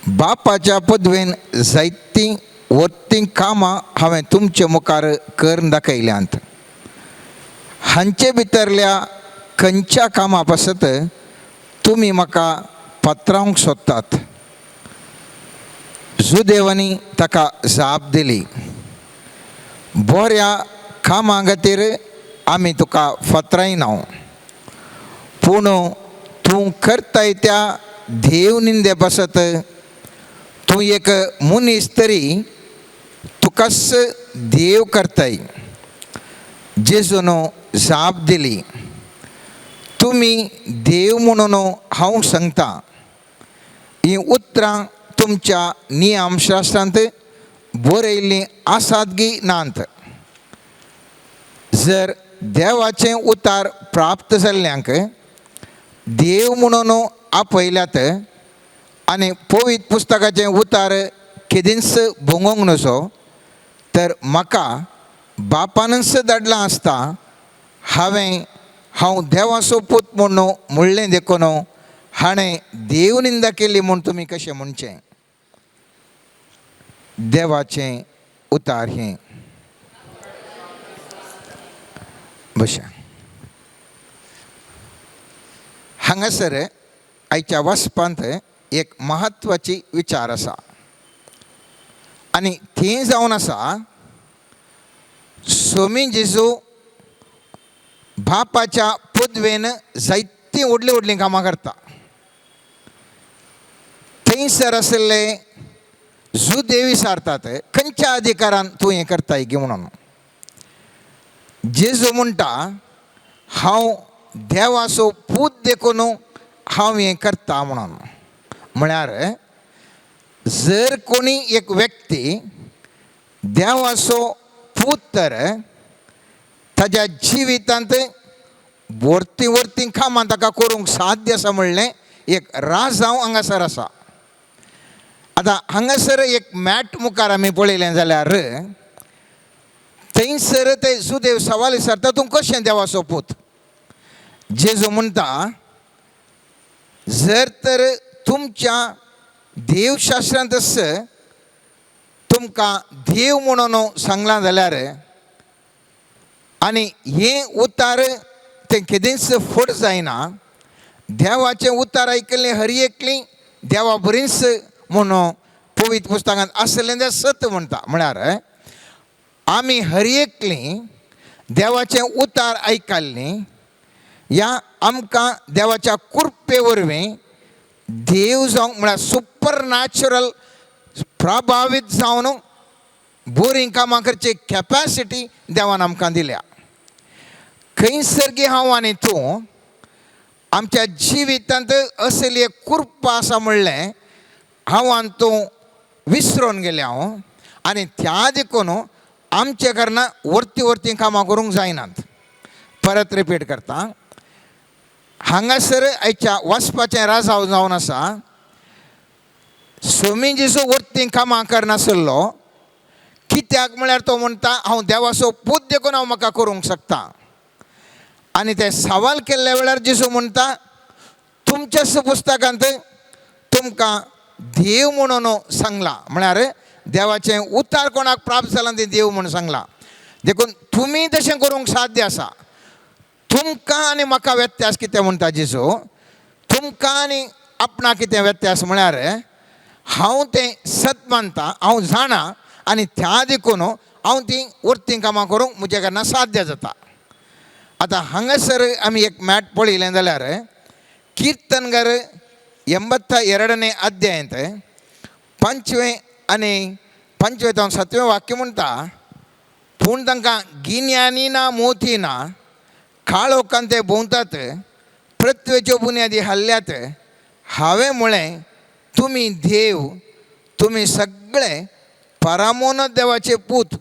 बापाच्या पदवेन जायतीं वत्तीं कामां हांवें तुमचे मुखार करून दाखयल्यांत. हांचे भितरल्या खंयच्या कामां पासत तुमी म्हाका पत्रावंक सोदतात? जुदेवांनी ताका जाप दिली, बऱ्या कामां खातीर आमी तुका फत्रायना, पूण तूं करताय त्या देव निंदे पासत तूं एक मनीस तरी तुकाच देव करताय. जेजून जाप दिली, तुमी देव म्हणून हांव सांगता. हीं उतरां तुमच्या नियमशास्त्रांत बरयल्लीं आसात गी नात? जर देवाचें उतार प्राप्त जाल्ल्यांक देव म्हणून आपयल्यात आनी पवित्र पुस्तकाचें उतार केदींच भोंगोंक नजो, तर म्हाका बापानच धाडलां आसता हांवें हांव देवाचो पूत म्हूण म्हणलें देखून हाणें देव निंदा केली म्हूण तुमी कशें म्हणचें? देवाचें उतार हें. बशा हांगासर आयच्या वाचपांत एक म्हत्वाची विचार आसा आनी ती जावन आसा सोमी जेजू बापाच्या पदवेन जायतीं व्हडलीं व्हडलीं कामां करता. थंयसर आशिल्ले जुदेव विचारतात खंयच्या अधिकारान तूं हें करताय की म्हणून. जेजू म्हणटा हांव देवाचो पूत देखून हांव हें करता म्हणून. म्हळ्यार जर कोणी एक व्यक्ती देवाचो पूत तर ताज्या जिवितांत वरतीं वरतीं कामां ताका करूंक साध्य आसा म्हणलें एक राजांव हांगासर आसा. आतां हांगासर एक मॅट मुखार आमी पळयलें जाल्यार थंयसर ते सुदेव सवाल विचारता तूं कशें देवाचो पूत. जेजू म्हणटा जर तर तुमच्या देवशास्त्रांत तुमकां देव म्हणून सांगलां जाल्यार आनी हें उतार तें केदींच फट जायना. देवाचें उतार आयकल्लें हर एकली देवा बरींच म्हणून पवित्र पुस्तकांत आसलें तें सत म्हणटा. म्हळ्यार आमी हर एकली देवाचें उतार आयकल्लीं ह्या आमकां देवाच्या कृपे वरवीं देव जावंक म्हळ्यार सुपर नॅचरल प्रभावीत जावन बरीं कामां करची कॅपॅसिटी देवान आमकां दिल्या. खंयसर गी हांव आनी तूं आमच्या जिवितांत असली एक कृपा आसा म्हणलें हांव आनी तूं विसरून गेले हांव आनी त्या देखून आमच्या कारणान वरतीं वरतीं कामां करूंक जायनात. परत रिपीट करता, हांगासर आयच्या वचपाचें राजांव जावन आसा. स्वामी जेजू वरतीं कामां करनासलो कित्याक म्हळ्यार तो म्हणटा हांव देवाचो पूत देखून हांव म्हाका करूंक शकता. आनी ते सवाल केल्ल्या वेळार जेजू म्हणटा तुमच्याच पुस्तकांत तुमकां देव म्हणून सांगलां. म्हळ्यार देवाचें उतार कोणाक प्राप्त जालां तें देव म्हणून सांगलां. देखून तुमी तशें करूंक साध्य आसा. तुमकां आनी म्हाका व्यत्यास कितें म्हणटा जेजू, तुमकां आनी आपणाक कितें व्यत्यास म्हळ्यार हांव तें सत मानता, हांव जाणा आनी त्या देखून हांव तीं वरतीं कामां करूंक म्हज्या कारणान साध्य जाता. आतां हांगासर आमी एक मॅट पळयलें जाल्यार कीर्तनगर 82ನೇ अध्यायांत 5वें आनी 5वें जावन 7वें वाक्य म्हणटा पूण तांकां गिन्यानी ना मोती ना काळोखान ते भोंवतात पृथ्वेच्यो बुन्यादी हल्ल्यात. हांवें म्हळें तुमी देव, तुमी सगळे परामोन देवाचे पूत,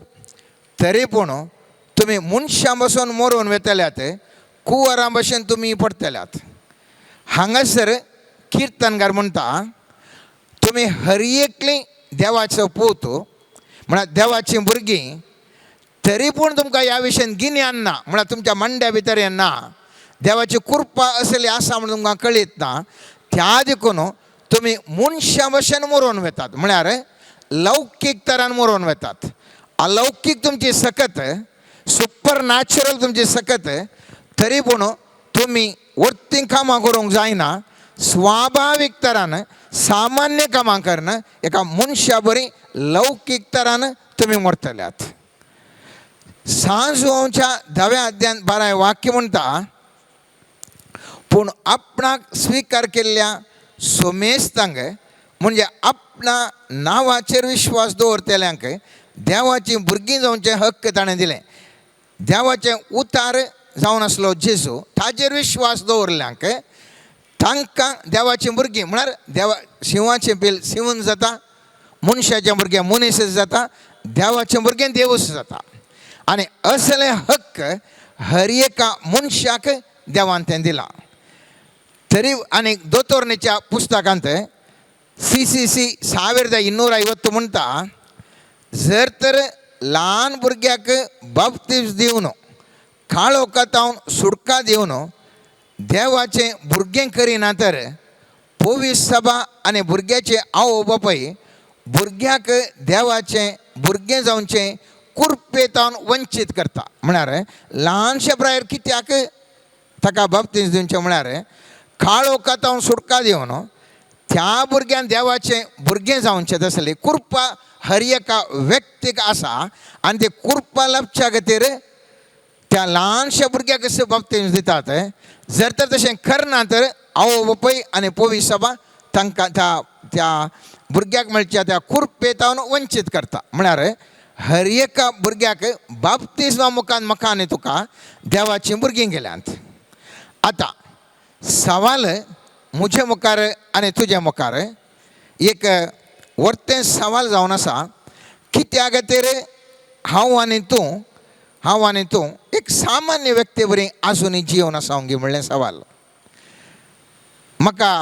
तरी पूण तुमी मनशां बसून मरून वेतल्यात, कुंवरां भशेन तुमी पडटल्यात. हांगासर किर्तनकार म्हणटा तुमी हर एकली देवाचो पूत म्हळ्यार देवाचीं भुरगीं, तरी पूण तुमकां ह्या विशयान गिन्यान ना, म्हळ्यार तुमच्या मांड्या भितर हें ना, देवाची कृपा असली आसा म्हणून तुमकां कळीत ना. त्या देखून तुमी मनशां भशेन मरोवन वेतात, म्हळ्यार लौकीक तरान मरोवन वेतात. अलौकीक तुमची सकत, सुपर नॅचरल तुमची सकत, तरी पूण तुमी वरतीं कामां करूंक जायना. स्वाभावीक तरान सामान्य कामां करन एका मनशा बरी लौकीक तरान तुमी मरतल्यात. सांजवाच्या 10व्या अध्यान 12 वाक्य म्हणटा पूण आपणाक स्विकार केल्ल्या सोमेस्तांक म्हणजे आपणा नांवाचेर विश्वास दवरतल्यांक देवाची भुरगीं जावचें हक्क ताणें दिलें. देवाचें उतार जावन आसलो जेजू, ताजेर विश्वास दवरल्यांक तांकां देवाचीं भुरगीं म्हळ्यार देवा शिंवाचें पील शिंवून जाता, मनशाचें भुरगें मनीस जाता, देवाचें भुरगें देवूच जाता. आनी असले हक्क हर एका मनशाक देवान तें दिलां. तरी आनी दोतोरणीच्या पुस्तकांत CCC 1250 म्हणटा जर तर ल्हान भुरग्याक बाप्तीज दिवन काळोखांत सुटका दिवन देवाचें भुरगें करिना तर पवित्र सभा आनी भुरग्याचे आवय बापूय भुरग्याक देवाचें भुरगें जावचें कुरपेतावन वंचीत करता. म्हळ्यार ल्हानशे प्रायर कित्याक ताका बाप्तीज दिवचें म्हळ्यार काळोखांत सुटका दिवन त्या भुरग्यान देवाचें भुरगें जावचें तसली कृपा हर एका व्यक्तीक आसा आनी ती कृपा लाबच्या खातीर त्या ल्हानशा भुरग्याक कशें बाप्तीज्म दितात. जर तर तशें करना तर आवय बापूय आनी पोवी सभा तांकां त्या त्या भुरग्याक मेळच्या त्या कुरपेतावन वंचीत करता. म्हळ्यार हर एका भुरग्याक बाप्तिज्मा मुखान म्हाका आनी तुका देवाचीं भुरगीं गेल्यांत. आतां सवाल म्हजे मुखार आनी तुजे मुखार एक वर्तें सवाल जावन आसा, कित्या खातीर हांव आनी तूं, हांव आनी तूं एक सामान्य व्यक्ती बरी आजुनूय जिवन आसा गे म्हणलें सवाल. म्हाका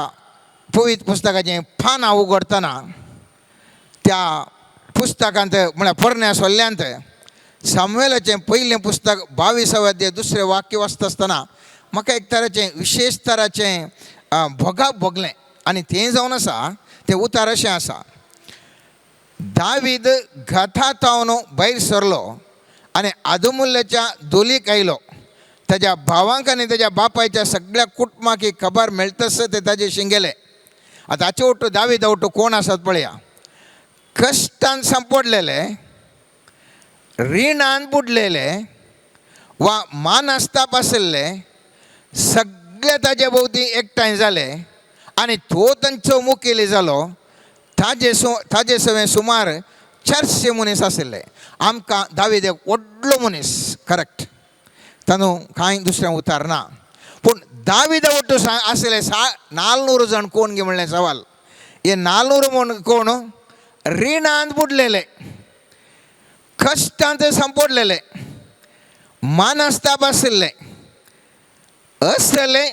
पवित्र पुस्तकाचें पानां उगडटना त्या पुस्तकांत म्हळ्यार पोरण्या सोल्ल्यांत सामुएलाचें पयलें पुस्तक 22व्या अध्याय दुसरें वाक्य वाचता आसतना म्हाका एक तराचें विशेश तराचें भोगाप भोगलें आनी तें जावन आसा तें उतार अशें आसा, दावीद गथा तावन भायर सरलो आनी आदुमुल्ल्याच्या दोलीक आयलो. ताज्या भावांक आनी ताज्या बापायच्या सगळ्या कुटुंबाक ही खबर मेळटस ते ताजे शिंगेले. आतां हाचे ओटू दावीद ओटू कोण आसात पळया, कश्टान सांपडलेले, रिणान बुडलेले वा मानस्ताप आशिल्ले सगळे ताजे भोंवती एकठांय जाले आनी तो तांचो मुखेली जालो. ताजे ताजे सवें सुमार 400 मनीस आशिल्ले. आमकां दावीद एक व्हडलो मनीस, करेक्ट, तातूंत कांय दुसरें उतार ना, पूण दाविदा ಒಟ್ಟು आशिल्ले 400 जाण कोण गे म्हणलें सवाल. हे 400 म्हण कोण रिणांत बुडलेले, कश्टांत सांपडलेले, मानस्ताप आशिल्ले, असले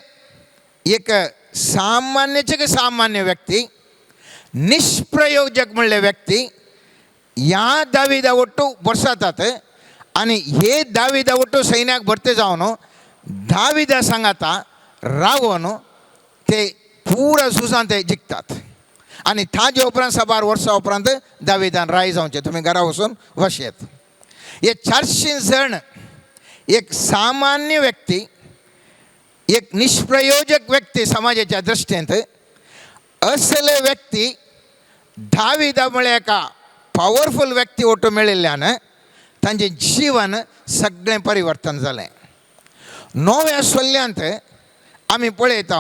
एक सामान्यचे सामान्य व्यक्ती, निष्प्रयोजक म्हणले व्यक्ती ह्या दाविदा ಒಟ್ಟು बरसातात आनी हे दाविदा ಒಟ್ಟು सैन्याक भरते जावन दाविदा सांगाता रावन ते पुरा झुजान ते जिखतात आनी ताजे उपरांत साबार वर्सां उपरांत दाविदान राय जावचें तुमी घरा वचून वशेत. हे 400 जण एक सामान्य व्यक्ती, एक निष्प्रयोजक व्यक्ती समाजाच्या दृश्टींत असले व्यक्ती दाविदा म्हळ्यार एका पावरफूल व्यक्ती ओटो मेळिल्ल्यान तांचें जीवन सगळें परिवर्तन जालें. नव्या सोल्ल्यांत आमी पळयता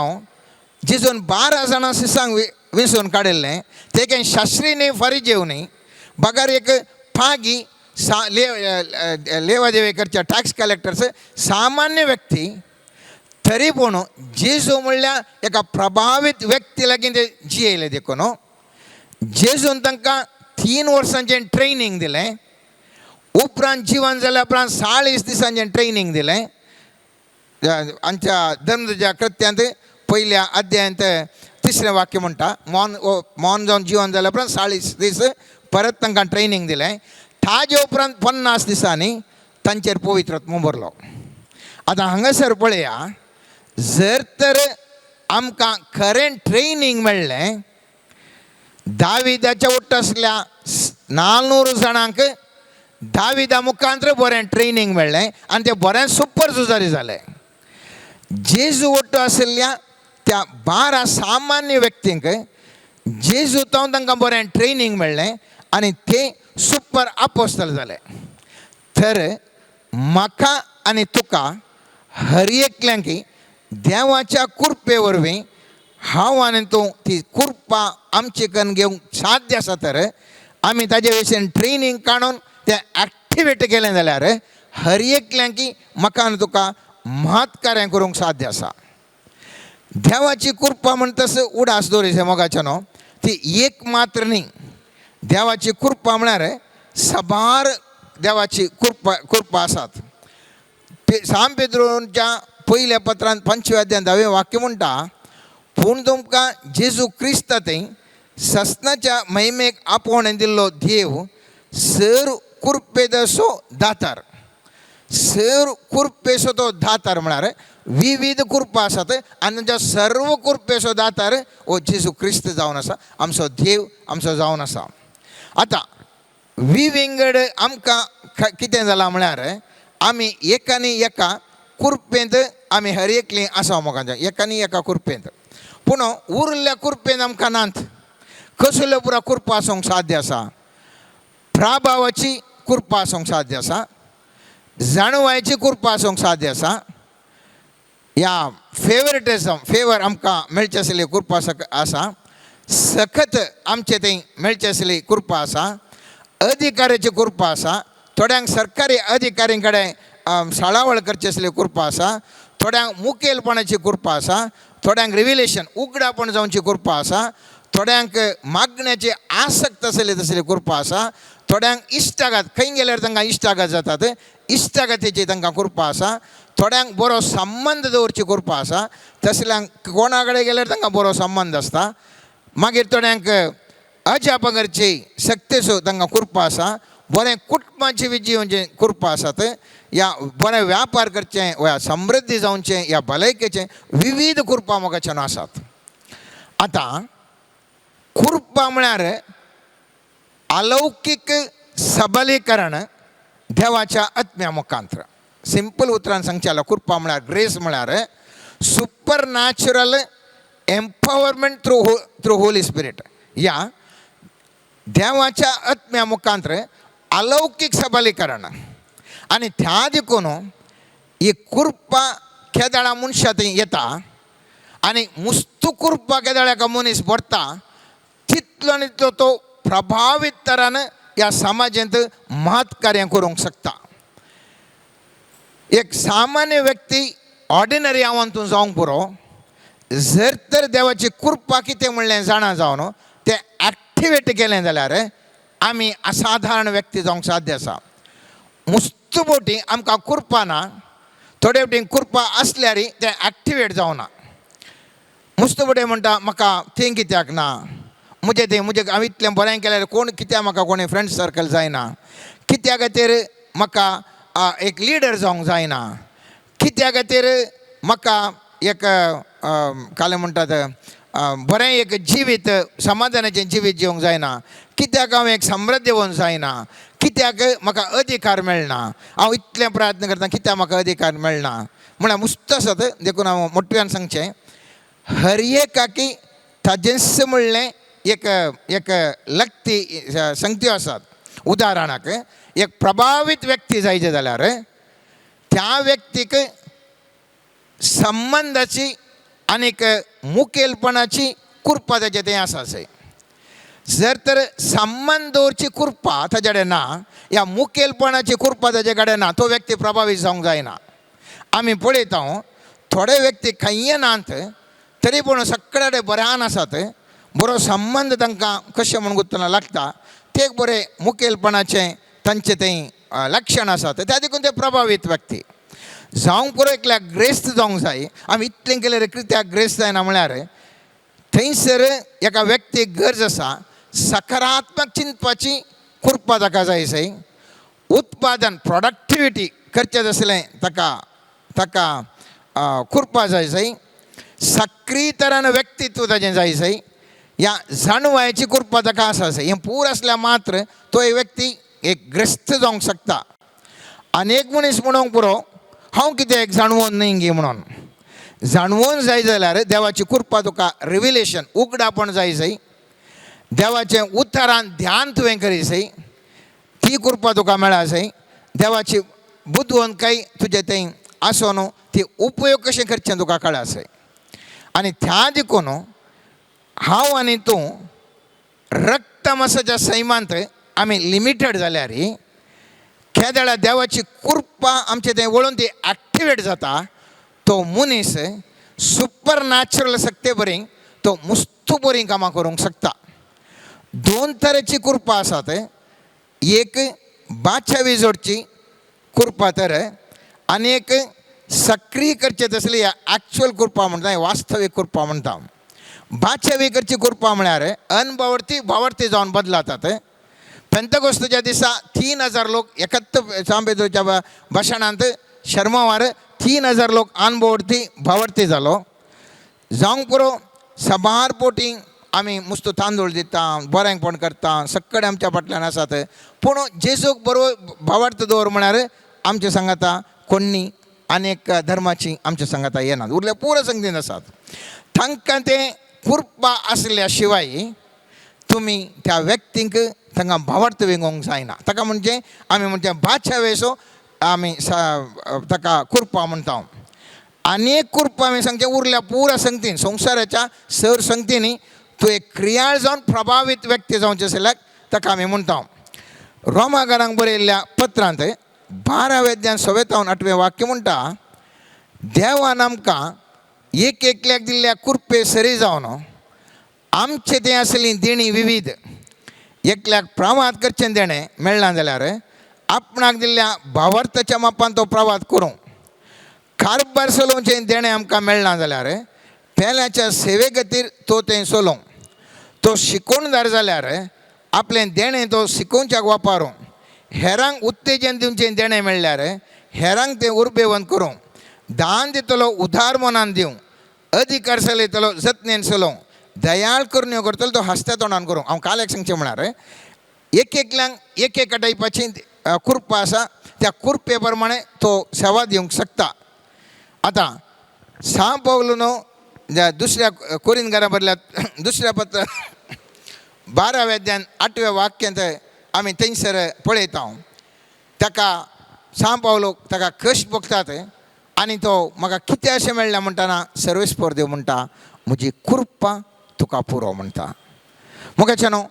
जिजून 12 जाणां सिसांक विंचून काडिल्लें ते कांय शास्त्री न्ही फारिजेव न्ही, बगर एक पागी सा लेवा देवे करच्या टॅक्स कलेक्टर्स सामान्य व्यक्ती, तरी पूण जेजू म्हणल्यार एका प्रभावीत व्यक्ती लागीं ते जियेले देखून जेजून तांकां 3 वर्सांचें ट्रेनींग दिलें. उपरांत जिवन जाल्या उपरांत 40 दिसांचें ट्रेनींग दिलें. आमच्या धर्मच्या कृत्यांत पयल्या अध्यायांत 3रें वाक्य म्हणटा, मौन मौन जावन जिवन जाल्या उपरांत 40 दीस परत तांकां ट्रेनींग दिलें. ताजे उपरांत 50 दिसांनी तांचेर पवित्र आत्मो भरलो. आतां हांगासर पळया, जर तर आमकां खरें ट्रेनींग मेळ्ळें दाविदाच्या उट्ट आसल्या 400 जाणांक दाविदा मुखांत बरें ट्रेनींग मेळ्ळें आनी ते बरें सुपर झुजारी जाले. जेजू ಒಟ್ಟು आशिल्ल्या त्या 12 सामान्य व्यक्तींक जेजू तावन तांकां बरें ट्रेनींग मेळ्ळें आनी ते सुपर आपोस्तल जाले. तर म्हाका आनी तुका हर एकल्यांक देवाच्या कृपे वरवीं हांव आनी तूं ती कृपा आमचे कन घेवंक साध्य आसा. तर आमी ताजे विशीं ट्रेनींग काडून तें एक्टिवेट केलें जाल्यार हर एकल्यांक म्हाका आनी तुका महत् कार्यां करूंक साध्य आसा. देवाची कृपा म्हणटस उडास दवरिसे मोगाचे न्हू, ती एक मात्र न्ही. देवाची कृपा म्हळ्यार साबार देवाची कृपा कृपा आसात. सांत पेद्रोच्या पयल्या पत्रांत 5व्या अध्यायांत 10वें वाक्य म्हणटा, पूण तुमकां जेजू क्रिस्त थंय ससनाच्या महिमेक आपोवणें दिल्लो देव सर कृपेदसो दातार, सर कृपेचो तो दातार म्हळ्यार विविध कृपा आसात आनी तांच्या सर्व कृपेचो दातार हो जेजू क्रिस्त जावन आसा, आमचो देव आमचो जावन आसा. आतां विविंगड आमकां कितें जालां म्हळ्यार आमी एक आनी एका कृपेंत आमी हर एकलीं आसा मोगांच्या एक आनी एका कृपेंत, पूण उरिल्ल्या कृपेंत आमकां नात. कसल्यो पुरा कृपा आसूंक साध्य आसा? प्रभावाची कृपा आसूंक साध्य आसा, जाणवायची कृपा आसूंक साध्य आसा, या फेवरेटिजम फेवर आमकां मेळची आसली कृपा आसा, सखत आमचे थंय मेळची आसली कृपा आसा, अधिकाऱ्याची कृपा आसा, थोड्यांक सरकारी अधिकाऱ्यां कडेन साळावळ करची आसली कृपा आसा, थोड्यांक मुखेलपणाची कृपा आसा, थोड्यांक रिविलेशन उगडापण जावची कृपा आसा, थोड्यांक मागण्याची आसक्त आसली तसली कृपा आसा, थोड्यांक इश्टागात खंय गेल्यार तांकां इश्टागात जातात इश्टागातीची तांकां कृपा आसा, थोड्यांक बरो संबंद दवरची कृपा आसा, तसल्यांक कोणा कडेन गेल्यार तांकां बरो संबंद आसता. मागीर थोड्यांक अजापां करची शक्तेचो तांकां कृपा आसा, बरें कुटुंबाची विजय कृपा आसात, या बरें व्यापार करचें वा समृद्धी जावचें या भलायकेचें विविध कृपा मोगाच्यान आसात. आतां कृपा म्हळ्यार अलौकीक सबलीकरण देवाच्या आत्म्या मुखांत्र. सिंपल उतरान सांगचें जाल्यार कृपा म्हळ्यार ग्रेस म्हळ्यार supernatural empowerment through Holy Spirit. या देवाच्या आत्म्या मुखांत्र अलौकीक सबलीकरण. आनी त्या देखून ही कृपा केदळा मनशा थंय येता आनी मुस्तू कृपा केदळा एका मनीस भरता तितलो आनी तितलो तो प्रभावीत तरान ह्या समाजांत महत् कार्यां करूंक शकता. एक सामान्य व्यक्ती ऑर्डिनरी हांव तूं जावंक पुरो, जर तर देवाची कृपा कितें म्हणलें जाणा जावन तें एक्टिवेट केलें जाल्यार आमी असाधारण व्यक्ती जावंक साध्य आसा. मुस्तू बोटी आमकां कृपा ना, थोडे फावटी कृपा आसल्यार तें एक्टिवेट जावना. मुस्तू बोटे म्हणटा म्हाका तें कित्याक ना, म्हजें तें म्हजें हांव इतलें बरें केल्यार कोण कित्याक म्हाका कोणी फ्रेंड सर्कल जायना, कित्या खातीर म्हाका एक लिडर जावंक जायना, कित्या खातीर म्हाका एक कालें म्हणटात बरें एक जिवीत समाधानाचें जिवीत जिवंक जायना, कित्याक हांव एक समृद्ध येवंक जायना, कित्याक म्हाका अधिकार मेळना, हांव इतलें प्रयत्न करता कित्याक म्हाका अधिकार मेळना म्हळ्यार मुस्त आसात. देखून हांव मोठ्यान सांगचें हर एकाकी ताजेंच म्हणलें एक एक लक्ती संगत्यो आसात. उदाहरणाक एक प्रभावीत व्यक्ती जायचे जाल्यार त्या व्यक्तीक संबंदाची आनीक मुखेलपणाची कृपा ताचें तें आसा. जर तर संबंद दवरची कृपा ताजे कडेन ना या मुखेलपणाची कृपा ताजे कडेन ना तो व्यक्ती प्रभावीत जावंक जायना. आमी पळयता थोडे व्यक्ती खंय नात तरी पूण सगळे कडेन बऱ्यान आसात, बरो संबंद तांकां कशें म्हूण गुत्तना लागता, ते एक बरें मुखेलपणाचें तांचें तें लक्षण आसात, त्या देखून ते प्रभावीत व्यक्ती जावंक पुरो. एकल्याक ग्रेस्त जावंक जाय. आमी इतलें केल्यार कित्याक ग्रेस्त जायना म्हळ्यार थंयसर एका व्यक्तीक गरज आसा सकारात्मक चिंतपाची कृपा ताका जाय सय, उत्पादन प्रोडक्टिविटी करचें आसलें ताका ताका कृपा जाय सय, सक्रीय तरान व्यक्तित्व ताजें जाय सय, ह्या जाणवायची कृपा ताका आसा सय. हें पूर आसल्यार मात्र तो एक व्यक्ती एक ग्रस्त जावंक शकता. आनी एक मनीस म्हणूंक पुरो हांव कितें एक जाणवून न्हय गी म्हणून, जाणवून जाय जाल्यार देवाची कृपा तुका रिविलेशन उगडापण जाय सय, देवाचें उतरान ध्यान तुवें करी सय, ती कृपा तुका मेळा सय, देवाची बुदवंतकाय तुजें थंय आसून ती उपयोग कशें करचें तुका कळा सय. आनी त्या देखून हांव आनी तूं रक्तमासाच्या सैमांत आमी लिमिटेड जाल्यार केदळा देवाची कृपा आमचे थंय वळून ती एक्टिवेट जाता, तो मनीस सुपर नॅचरल शक्ते बरी तो मुस्तू बरीं कामां करूंक शकता. दोन तरेची कृपा आसात, एक बादशावी जोडची कृपा तर आनी एक सक्रीय करचे तसली एक्चुअल कृपा म्हणटा, वास्तवीक कृपा म्हणटा. बादशावी करची कृपा म्हळ्यार अनभावर्थी भावार्थी जावन बदलातात. पेंतकोस्तच्या दिसा 3000 लोक एकत्र सांबेदोच्या भाशणांत शर्मावार 3000 लोक अनभावर्थी भावार्थी जालो. जावंक पुरो सबार पोटी आमी मुस्तू तांदूळ दिता, बरेंपण करता, सगळे आमच्या फाटल्यान आसात, पूण जेजूक बरो भावार्थ दवर म्हळ्यार आमचे सांगाता कोण्णी अनेक धर्माची आमच्या सांगाता येनात, उरले पुरो संगतीन आसात. तांकां तें कृपा आसल्या शिवाय तुमी त्या व्यक्तींक तांकां भावार्थ विंगोवंक जायना. ताका म्हणजे आमी म्हणजे बादशा वेसो आमी ताका कुरपा म्हणटा. आनी एक कुरपा आमी सांगचें उरल्या पुरा संगतीन, संवसाराच्या सर संगतींनी तूं एक क्रियाळ जावन प्रभावीत व्यक्ती जावचें जाल्यार ताका आमी म्हणटा. रोमागारांक बरयल्ल्या पत्रांत 12व्या अध्यायान 6व्या 8वें वाक्य म्हणटा, देवान आमकां एक एकल्याक दिल्ल्या कुरपे सरी जावन आमचे तें आसली देणी विविध, एकल्याक प्रवाद करचें देणें मेळना जाल्यार आपणाक दिल्ल्या भावार्थाच्या मापान तो प्रवाद करूं, कारभार चलोवचें देणें आमकां मेळना जाल्यार पेल्याच्या सेवे खातीर तो तें चलोवं, तो शिकोवणदार जाल्यार आपलें देणें तो शिकोवच्याक वापरूं, हेरांक उत्तेजन दिवचें देणें मेळ्ळ्यार हेरांक तें उर्बेवंत करूं, दान दितलो उदार मनान दिवं, अधिकार चलयतलो जतनेन चलोवं, दयाळ करण्यो करतलो तो हांसत्या तोंडान करूं. हांव काल एक सांगचें म्हळ्यार एक एकल्यांक एक एक टायपाची कुरपा आसा, त्या कुरपे प्रमाणे तो सेवा दिवंक शकता. आतां सां पावलो न्हू दुसऱ्या कोरिंदकारां बरल्या दुसऱ्या पत्र 12व्या अध्यायान 8व्या वाक्यांत आमी थंयसर पळयता. ताका सां पावलो ताका कश्ट भोगतात आनी तो म्हाका कितें अशें मेळ्ळें म्हणटना सर्वेस्पर देव म्हणटा म्हजी कुरपा तुका पुरो म्हणटा. मुखाच्या न्हू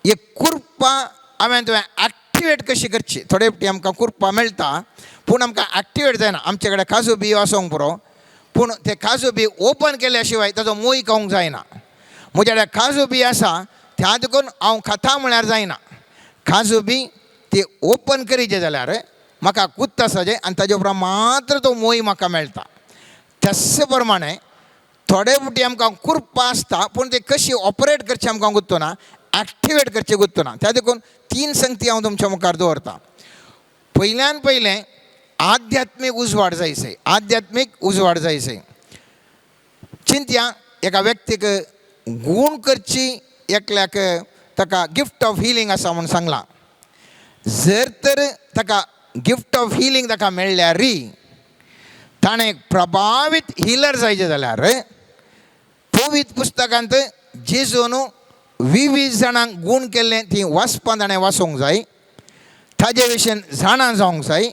एक कुरपा हांवें तुवें एक्टिवेट कशी करची. थोडे फावटी आमकां कुरपा मेळटा पूण आमकां एक्टिवेट जायना. आमचे कडेन काजू बियो आसूंक पुरो पूण ते काजू बी ओपन केल्या शिवाय ताजो मोय खावंक जायना. म्हज्या कडेन काजू बी आसा त्या देखून हांव खाता म्हळ्यार जायना. काजू बी ती ओपन करीचे जाल्यार म्हाका कुत्त आसा आनी ताजे उपरांत मात्र तो मोय म्हाका मेळटा. तशे प्रमाणे थोडे फावटी आमकां कुरपा आसता पूण ते कशी ऑपरेट करचें आमकां गुत्तो ना, एक्टिवेट करचें गुत्तो ना. त्या देखून 3 संगती हांव तुमच्या मुखार दवरतां. पयल्यान पयलें आध्यात्मीक उजवाड जायचे, आध्यात्मीक उजवाड जायचे. चिंतया एका व्यक्तीक गूण करची एकल्याक ताका गिफ्ट ऑफ हिलींग आसा म्हूण सांगलां. जर तर ताका गिफ्ट ऑफ हिलींग ताका मेळ्ळ्यार ताणें प्रभावीत हिलर जायचें जाल्यार पवित्र पुस्तकांत जेजून विवीध जाणांक गूण केल्लें ती वाचपां ताणें वाचूंक जाय, ताजे विशीं जाणा जावंक जाय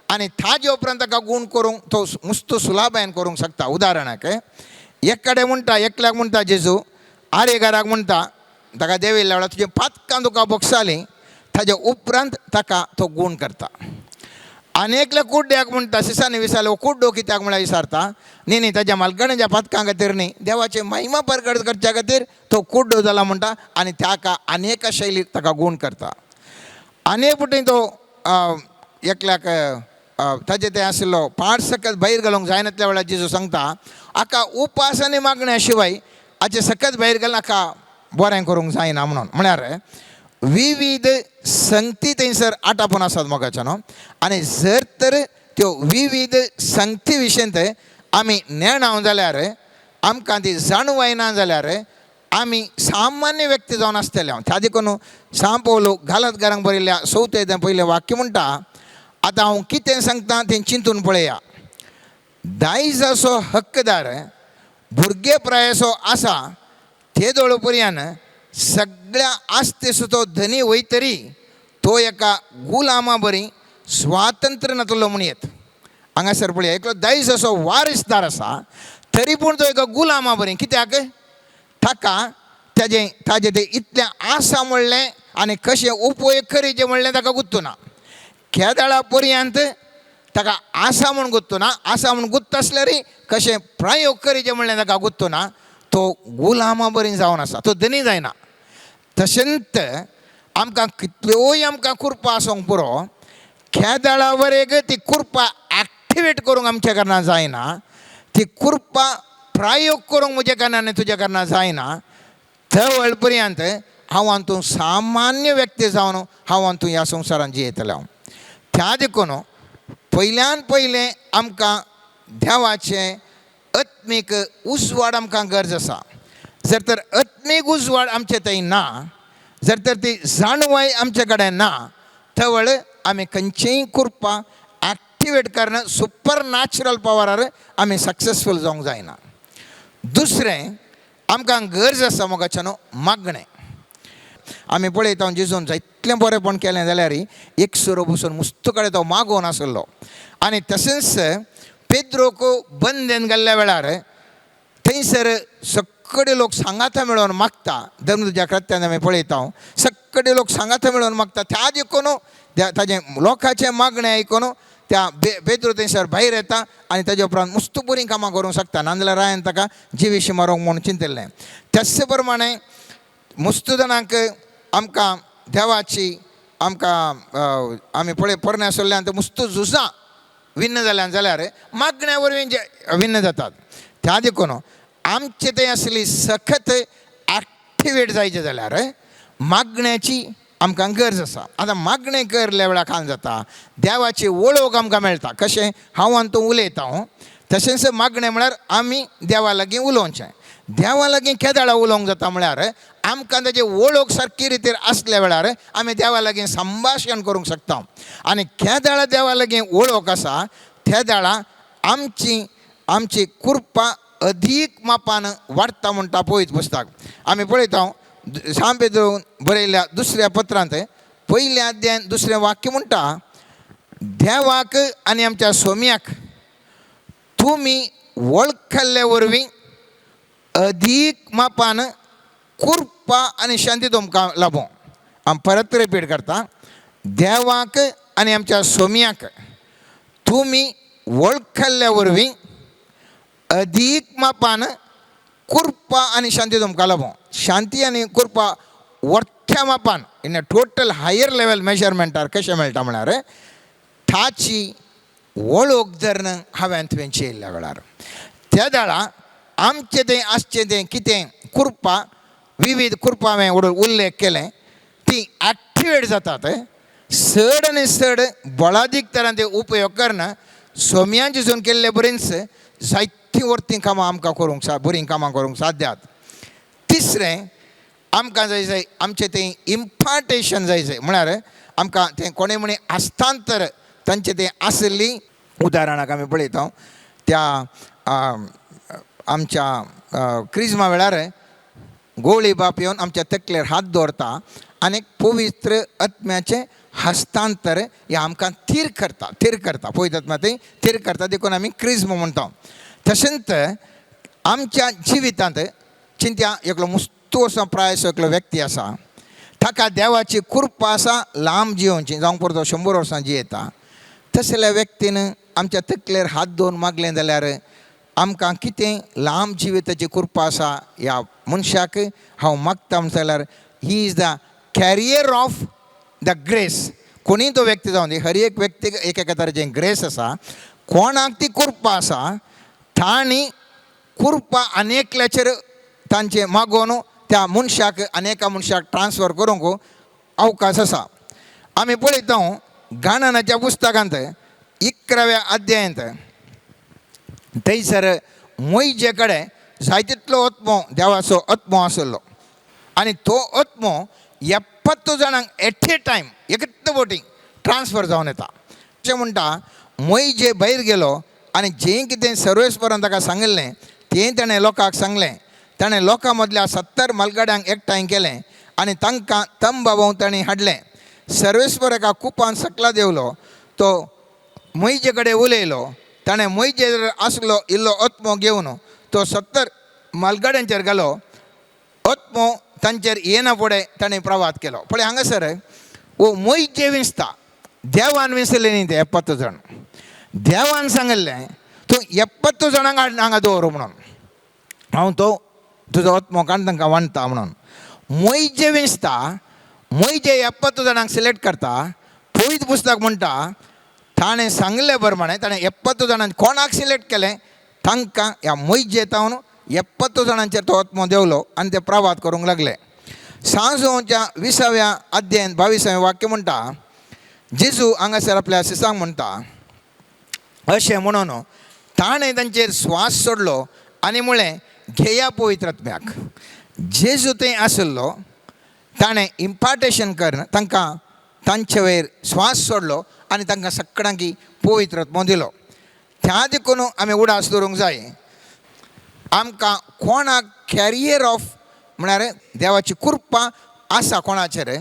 आनी ताजे उपरांत ताका गूण करूंक तो मुस्त सुलाबायन करूंक शकता. उदाहरणाक एक कडेन म्हणटा एकल्याक म्हणटा जेजू आरेगाराक म्हणटा ताका देविल्ल्या वेळार तुजें पातकां तुका बोगसालीं, ताजे उपरांत ताका तो गूण करता. आनी एकल्या कुड्ड्याक म्हणटा सिसांनी विसारले हो कुड्डो कित्याक म्हळ्यार विसारता न्ही न्ही ताज्या मालकणीच्या पातकां खातीर न्ही देवाचे महिमा परगट करच्या खातीर तो कुड्डो जाला म्हणटा आनी ताका आनी एका शैलीक ताका गूण करता. आनी एक फावटी तो एकल्याक ताजे तें आशिल्लो पांच सकत भायर घालूंक जायनातल्या वेळार जेजू सांगता हाका उपास आनी मागण्या शिवाय हाचे सकत भायर घालून हाका बरें करूंक जायना म्हणून. म्हळ्यार विविध संगती थंयसर आटापून आसात मोगाच्या न्हू. आनी जर तर त्यो विविध संगती विशयंत आमी नेणाव जाल्यार आमकां ती जाणवाय ना जाल्यार आमी सामान्य व्यक्ती जावन आसतले. हांव त्या देखून सां पावलो घालतकारांक बरयल्ल्या 4थें पयलें वाक्य म्हणटा आतां हांव कितें सांगता तें चिंतून पळया. दायजाचो हक्कदार भुरगे प्रायेचो आसा तेदोळ पर्यान सगळ्या आस्तेचो तो धनी वयतरी तो एका गुलामा बरी स्वातंत्र्य नातलो म्हूण येत. हांगासर पळया एकलो दायज असो वारिसदार आसा तरी पूण तो एका गुलामा बरी कित्याक ताका ताजें ताजें तें इतलें आसा म्हणलें आनी कशें उपयोग करीचें म्हणलें ताका गुत्तू ना. केदळा पर्यंत ताका आसा म्हूण गुत्तू ना, आसा म्हूण गुत्त आसल्यार कशें प्रयोग करीचें म्हणलें ताका गुत्तू ना, तो गुलामा बरी जावन आसा, तो धनी जायना. तशेंच आमकां कितल्योय आमकां कुरपा आसूंक पुरो केदळा वरेग ती कुरपा एक्टिवेट करूंक आमच्या कारणान जायना, ती कुरपा प्रयोग करूंक म्हज्या कारणान आनी तुज्या कारणान जायना. तवळ पर्यंत हांव हातूंत सामान्य व्यक्ती जावन हांव हातूंत ह्या संवसारांत जियेतलें हांव. त्या देखून पयल्यान पयलें आमकां देवाचें आत्मीक उजवाड आमकां गरज आसा. जर तर आत्मीक उजवाड आमचे थंय ना, जर तर ती जाणवाय आमचे कडेन ना, तवळ आमी खंयचीय कुरपा एक्टिवेट करून सुपर नॅचरल पावरार आमी सक्सेसफूल जावंक जायना. दुसरें आमकां गरज आसा मोगाच्या न्हू मागणें. आमी पळयता जेजून जायतलें बरेंपण केलें जाल्यार एक सुरो बसून मुस्त कडेन तो मागोवन आसलो. आनी तशेंच पेद्रोक बंदेन गेल्ल्या वेळार थंयसर सगळे लोक सांगाता मेळोवन मागता. धर्मदुजा कृत्यान आमी पळयता सगळे लोक सांगाता मेळोवन मागता. त्या देखून ताजें लोकांचें मागणें आयकून त्या पेद्रो थंयसर भायर येता आनी ताजे उपरांत मुस्त बरीं कामां करूंक शकता. नाजाल्यार रायान ताका जिविशी मारूंक म्हूण चिंतिल्लें. त्याच प्रमाणे मुस्त जाणांक आमकां देवाची आमकां आमी पळय पोरण्या आसल्यान मुस्त झुजां विन्न जाल्यान जाल्यार मागण्या वरवीं जे विन्न जातात. त्या देखून आमचे थंय आसली सखत एक्टिवेट जायचें जाल्यार मागण्याची आमकां गरज आसा. आतां मागणें करल्या वेळार खान जाता देवाची वळख आमकां मेळटा. कशें हांव आनी तूं उलयता तशेंच मागणें म्हळ्यार आमी देवा लागीं उलोवचें. देवा लागीं केदाळा उलोवंक जाता म्हळ्यार आमकां ताजी वळख सारकी रितीर आसल्या वेळार आमी देवा लागीं संभाशण करूंक शकता. आनी केदाळा देवा लागीं वळख आसा त्या वेळा आमची आमची कृपा अधीक मापान वाडटा म्हणटा पळयत पुस्तक आमी पळयता. सांत पेद्रून बरयल्ल्या दुसऱ्या पत्रांत पयल्या अध्यायान दुसरें वाक्य म्हणटा, देवाक आनी आमच्या सोम्याक तुमी वळखल्ले वरवीं अधीक मापान कृपा आनी शांती तुमकां लाबों. आमी परत रिपीट करता, देवाक आनी आमच्या सोम्याक तुमी वळखल्ल्या वरवीं अधीक मापान कृपा आनी शांती तुमकां लाबों. शांती आनी कृपा वरत्या मापान in a total higher level मेजरमेंटार कशें मेळटा म्हळ्यार ताची वळख धरून हांवें तुवें येयल्ल्या वेळार त्या वेळा आमचें तें आसचें तें कितें कृपा विविध कृपा हांवें उल्लेख केलें ती एक्टिवेट जातात. चड आनी चड बळादीक तरान ते उपयोग करना सोम्यान जिजून केल्ले बरेंच जायतीं वर्तीं कामां आमकां करूंक बरीं कामां करूंक साध्यात. तिसरें आमकां जाय जाय आमचें तें इम्पार्टेशन जाय जाय म्हळ्यार आमकां तें कोणें म्हणी हस्तांतर तांचें तें आसली. उदाहरणाक आमी पळयता त्या आमच्या क्रिज्मा वेळार गोळी बाप येवन आमच्या तकलेर हात दवरता आनी पवित्र आत्म्याचें हस्तांतर हें आमकां थीर करता थीर करता पवित्र आत्मा तें थीर करता देखून आमी क्रिज्म म्हणटा. तशेंच आमच्या जिवितांत चिंत्या एकलो मुस्तू वर्सां प्रायसो एकलो व्यक्ती आसा ताका देवाची कृपा आसा लांब जियोवची जावं परतो 100 वर्सां जियेता. तसल्या व्यक्तीन आमच्या तकलेर हात दवरून मागलें जाल्यार आमकां कितें लांब जिविताची कृपा आसा ह्या मनशाक हांव मागता म्हणटा जाल्यार he is the carrier of the grace. कोणीय तो व्यक्ती जावं दी हर एक व्यक्तीक एक एका तरेचें ग्रेस आसा. कोणाक ती कृपा आसा तांणी कृपा अनेकल्याचेर तांचें मागोवन त्या मनशाक अनेका मनशाक ट्रान्सफर करूंक अवकाश आसा. आमी पळयता गाणनाच्या पुस्तकांत 11व्या अध्यायांत थंयसर मोयजे कडेन जाय तितलो आत्मो देवाचो आत्मो आसलो आनी तो आत्मो 70 जाणांक एट ए टायम एकच बोटींग ट्रान्सफर जावन येता. अशें म्हणटा मोयजे भायर गेलो आनी जें कितें सर्वेस्परान ताका सांगिल्लें तें ताणें लोकांक सांगलें. ताणें लोकां मदल्या 70 मालगाड्यांक एकठांय केलें आनी तांकां तंबा भोंवतणी हाडलें. सर्वेस्पर एका कुपान सकला देंवलो तो मोयजे कडेन उलयलो. ताणें मोयजेर आसलो इल्लो आत्मो घेवन तो 70 मालगाड्यांचेर गेलो. आत्मो तांचेर येना फुडें ताणें प्रवाद केलो. पळय हांगासर वो मोयजे विंचता देवान विंचले न्ही ते 70 जाण. देवान सांगिल्लें तूं 70 जाणांक हांगा दवर म्हणून हांव तो तुजो आत्मो काडून तांकां वांटता म्हणून. मोयजे विंचता मोयजे 70 जाणांक सिलेक्ट करता. पवित्र पुस्तक म्हणटा ताणें सांगले प्रमाणे ताणें 70 जाणांक कोणाक सिलेक्ट केलें तांकां ह्या मोयजे तावन 70 जाणांचेर तो आत्मो देंवलो आनी ते प्रवाद करूंक लागले. सांजोच्या 20व्या अध्यायान 22वें वाक्य म्हणटा जेजू हांगासर आपल्या शिसांक म्हणटा अशें म्हणून ताणें तांचेर स्वास सोडलो आनी म्हळें घेया पवित्र आत्म्याक. जेजू थंय आशिल्लो ताणें इम्पार्टेशन करून तांकां तांचे वयर स्वास सोडलो आनी तांकां सगळ्यांकी पवित्र आत्मो दिलो. त्या देखून आमी उडास दवरूंक जाय आमकां कोणाक कॅरियर ऑफ म्हळ्यार देवाची कृपा आसा कोणाचेर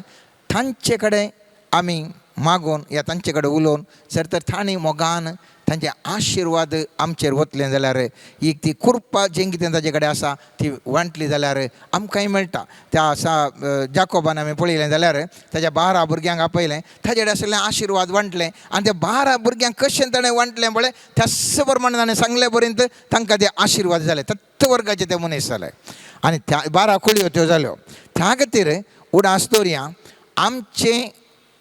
तांचे कडेन आमी मागून या तांचे कडेन उलोवन जर तर तांणी मोगान तांचे आशिर्वाद आमचेर वतले जाल्यार एक ती कृपा जें कितें ताजे कडेन आसा ती वांटली जाल्यार आमकांय मेळटा. त्या सा जाकोबान आमी पळयलें जाल्यार ताज्या 12 भुरग्यांक आपयलें, ताजे कडेन आशिल्लें आशिर्वाद वांटलें आनी त्या 12 भुरग्यांक कशें ताणें वांटलें पळय त्याच प्रमाणे ताणें सांगले पर्यंत तांकां ते आशिर्वाद जाले, तत्त वर्गाचे ते मनीस जाले आनी त्या 12 कुळयो त्यो जाल्यो. त्या खातीर उडास दवरया आमचें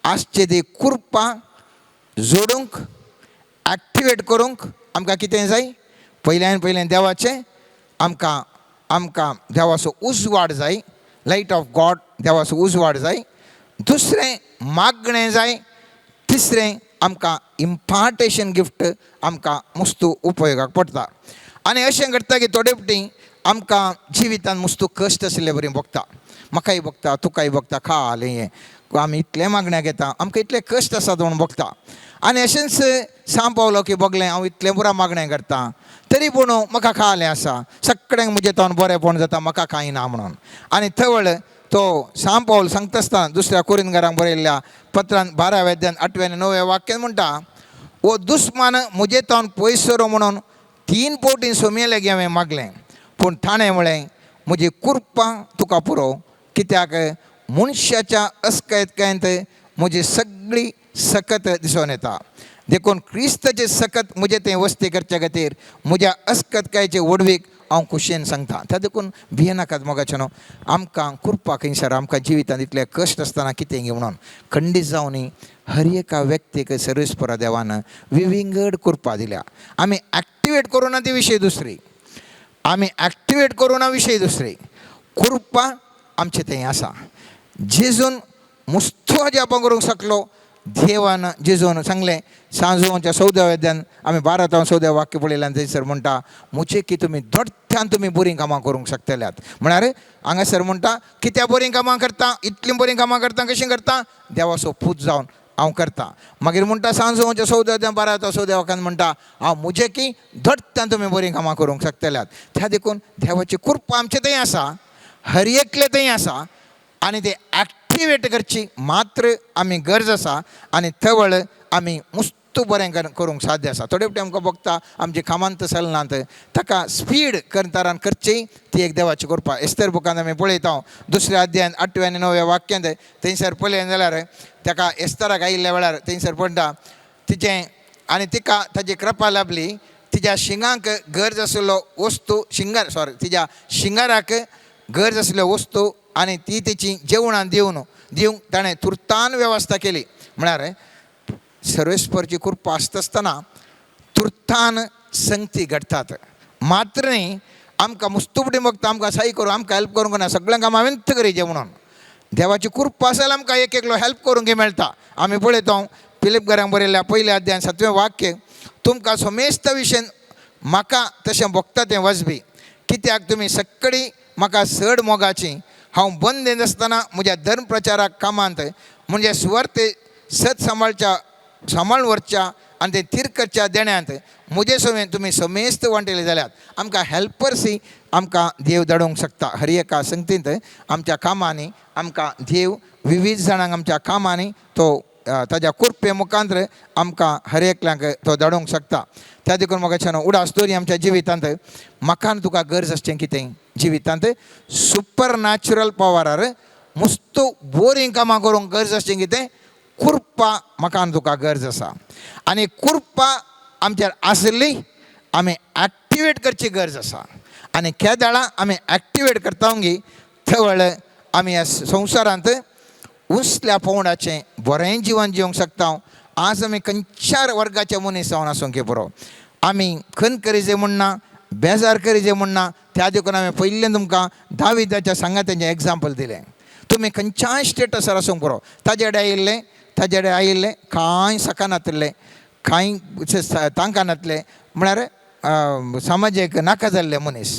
आसचे ती कृपा जोडूंक एक्टिवेट करूंक आमकां कितें जाय, पयल्यान पयलें देवाचें आमकां आमकां देवाचो उजवाड जाय, लायट ऑफ गॉड, देवाचो उजवाड जाय. दुसरें मागणें जाय. तिसरें आमकां इम्पार्टेशन गिफ्ट आमकां मुस्तू उपयोगाक पडटा. आनी अशें घडटा की थोडे फावटी आमकां जिवितान मुस्तू कश्ट आशिल्ले बरी भोगता, म्हाकाय भोगता, तुकाय भोगता, खालें हें आमी इतलें मागण्या घेता, आमकां इतले कश्ट आसात म्हूण भोगता. आनी अशेंच सांव पावलो की भोगलें हांव इतलें पुरा मागणें करता तरी पूण म्हाका खालें आसा, सगळ्यांक म्हजें तोंड बरेंपण जाता, म्हाका कांय ना म्हणून. आनी थवळ तो सांव पावल सांगता आसतना दुसऱ्या कोरिंदकारांक बरयल्ल्या पत्रान 12 अध्यायान 8व्या आनी 9व्या वाक्यान म्हणटा, वो दुस्मान म्हजें तोंड पयस सरो म्हणून 3 फावटी सोमये लागीं हांवें मागलें, पूण ताणें म्हळें म्हजी कृपा तुका पुरो, कित्याक मनशाच्या अस्कयतकायंत म्हजी सगळी सकत दिसून येता. देखून क्रिस्ताचे सकत म्हजें तें वस्ती करचे खातीर म्हज्या अस्कतकायचे व्हडवीक हांव खोशयेन सांगता. त्या देखून भियेनाकात मोगाचें न्हू, आमकां कृपा खंयसर आमकां जिवितांत इतले कश्ट आसतना कितें गी म्हणून खंडीत जावनी हर एका व्यक्तीक सर्वेस्परा देवान विविंगड कृपा दिल्या. आमी एक्टिवेट करूं ना ती विशय दुसरी, आमी एक्टिवेट करूं ना विशय दुसरी, कृपा आमचें थंय आसा. जेजून मुस्तू अजापां करूंक शकलो, देवान जेजून सांगलें सांजोच्या 14व्या अध्यायान आमी 12 ते 14 वाक्य पळयल्यान थंयसर म्हणटा म्हजे की तुमी दोट्ट्यान तुमी बरीं कामां करूंक शकतल्यात. म्हळ्यार हांगासर म्हणटा कित्या बरीं कामां करता, इतलीं बरीं कामां करता, कशीं करता, देवाचो पूत जावन हांव करता. मागीर म्हणटा सांजोच्या 14 अध्याय 12 ते 14 वाक्यान म्हणटा हांव म्हजे की दोट्ट्यान तुमी बरीं कामां करूंक शकतल्यात. त्या देखून देवाची कृपा आमचे थंय आसा, हर एकले थंय आसा आनी ते एक्टिवेट करची मात्र आमी गरज आसा आनी तवळ आमी मुस्तू बरें करूंक साध्य आसा. थोडे फावटी आमकां भोगता आमचे कामांत चलनात, ताका स्पीड करतारान करची ती एक देवाची कृपा. एस्तर बुकांत आमी पळयता 2 अध्यायान 8व्या आनी 9व्या वाक्यांत थंयसर पळयलें जाल्यार ताका एस्तराक आयिल्ल्या वेळार थंयसर पडटा तिचें आनी तिका ताजी कृपा लाभली, तिज्या शिंगांक गरज आशिल्लो वस्तू शिंगार सॉरी तिज्या शिंगाराक गरज आशिल्ल्यो वस्तू आनी ती तेची जेवणां दिवन दिवंक ताणें तुर्तान वेवस्था केली. म्हळ्यार सर्वेस्परची कृपा आसता आसतना तुर्तान संगती घडटात. मात्र न्ही आमकां मुस्तुपटी भोगता, आमकां साई करूं, आमकां हेल्प करूंक ना, सगळ्यांक कामां हांवें करीचें म्हणून देवाची कृपा आसा जाल्यार आमकां एक एकलो हेल्प करूंक मेळटा. आमी पळयता फिलीप घरांक बरयल्ल्या 1 अध्याय 7वें वाक्य, तुमकां समेस्त विशयन म्हाका तशें भोगता तें वचबी, कित्याक तुमी सगळीं म्हाका चड मोगाची, हांव बंदेन आसतना म्हज्या धर्म प्रचाराक कामांत म्हणजे सुवार्ते सत सांबाळच्या सांबाळ व्हरच्या आनी ते थीर करच्या देण्यांत म्हजे समेत तुमी समेस्त वांटेले जाल्यात. आमकां हेल्पर्सी आमकां देव धाडूंक शकता. हर एका संगतींत आमच्या कामांनी आमकां देव विविध जाणांक आमच्या कामांनी तो ताज्या कृपे मुखांत आमकां हर एकल्यांक तो धाडूंक शकता. त्या देखून म्हाका छान उडास दवरी आमच्या जिवितांत म्हाका आनी तुका गरज आसचें कितें जिवितांत सुपर नॅचरल पावरार मुस्तू बोरींग कामां करूंक गरज आसचें कितें कृपा म्हाका आनी तुका गरज आसा. आनी कृपा आमचेर आसली आमी एक्टिवेट करची गरज आसा. आनी केदाळा आमी एक्टिवेट करता गी थवळ आमी ह्या संवसारांत उंचल्या पावंडाचें बरें जिवन जिवंक शकता. आज आमी खंयच्यार वर्गाचे मनीस जावन आसूंक पुरो, आमी खंय करीजे म्हण ना, बेजार करीजे म्हण ना. त्या देखून हांवें पयलें तुमकां दाविदाच्या सांगाताचें एग्जाम्पल दिलें. तुमी खंयच्याय स्टेटसार आसूंक पुरो, ताजे कडेन आयिल्लें, ताजे कडेन आयिल्लें कांय सकानातलें, कांय तांकां नातलें, म्हळ्यार समाजेक नाका जाल्ले मनीस,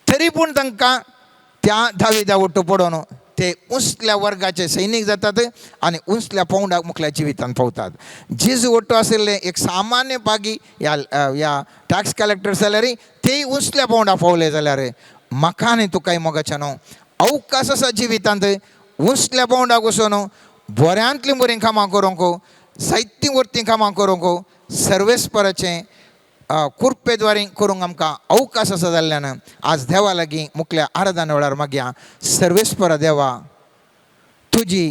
तरी पूण तांकां त्या दाविदा वट्टू पडोवन ते उंचल्या वर्गाचे सैनीक जातात आनी उंचल्या पावंडाक मुखल्या जिवितान पावतात. जेजू वट्टू आशिल्ले एक सामान्य पागी ह्या ह्या टॅक्स कलेक्टर जाल्यार तेय उंचल्या पावंडाक पावले जाल्यार म्हाका आनी तुकाय मोगाच्या न्हू अवकाश आसा जिवितांत उंचल्या पावंडाक वचून बऱ्यांतलीं बरीं कामां करूंक, जायतीं वरतीं कामां करूंक सर्वेस्पराचें कृपेद्वारे करूंक आमकां अवकाश आसा जाल्ल्यान आज देवा लागीं मुखल्या आराधना वेळार मागया. सर्वेस्परा देवा, तुजी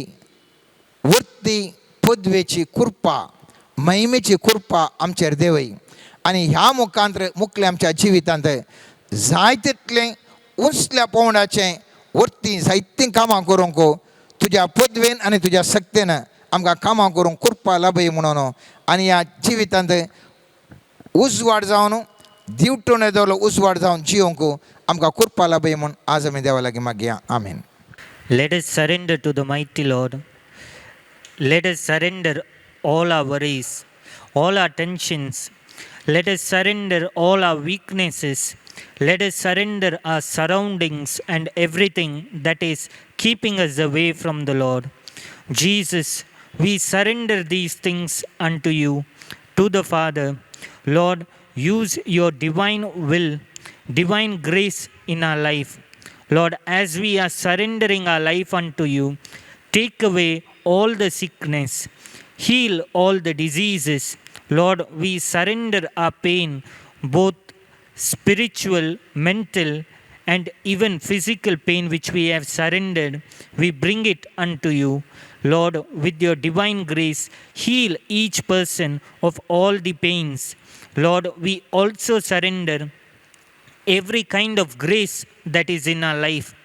वरती पदवेची कृपा, महिमेची कृपा आमचेर देवय आनी ह्या मुखांत मुखल्या आमच्या जिवितांत जाय तितलें उंचल्या पावंडाचें वरती जायतीं कामां करूंक तुज्या पदवेन आनी तुज्या शक्तेन आमकां कामां करूंक कृपा लाभय म्हणून आनी ह्या जिवितांत उजवाड जावन दिवटोण दवरलो उजवाड जावन जियोंक आमकां कृपा लाभय म्हूण आज आमी देवा लागीं मागया. आमेन. Let us surrender to the mighty Lord. Let us surrender all our worries, all our tensions. Let us surrender all our weaknesses. Let us surrender our surroundings and everything that is keeping us away from the Lord. Jesus, we surrender these things unto you, to the Father. Lord, use your divine will, divine grace in our life. Lord, as we are surrendering our life unto you, take away all the sickness, heal all the diseases. Lord, we surrender our pain, both spiritual, mental, and even physical pain which we have surrendered. We bring it unto you. Lord, with your divine grace, heal each person of all the pains. Lord, we also surrender every kind of grace that is in our life,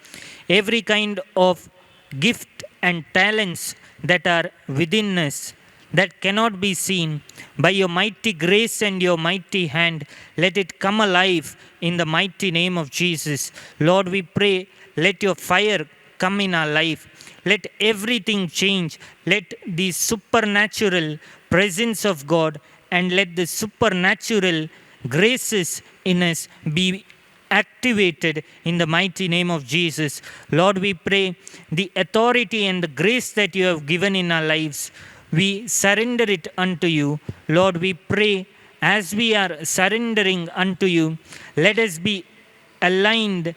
every kind of gift and talents that are within us that cannot be seen. By your mighty grace and your mighty hand, let it come alive in the mighty name of Jesus. Lord, we pray, let your fire come in our life. Let everything change. Let the supernatural presence of God and let the supernatural graces in us be activated in the mighty name of Jesus. Lord, we pray the authority and the grace that you have given in our lives, we surrender it unto you. Lord, we pray as we are surrendering unto you, let us be aligned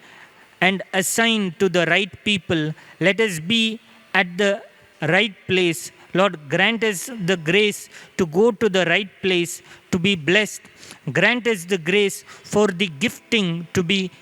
and assigned to the right people. Let us be at the right place. Lord, grant us the grace to go to the right place, to be blessed. Grant us the grace for the gifting to be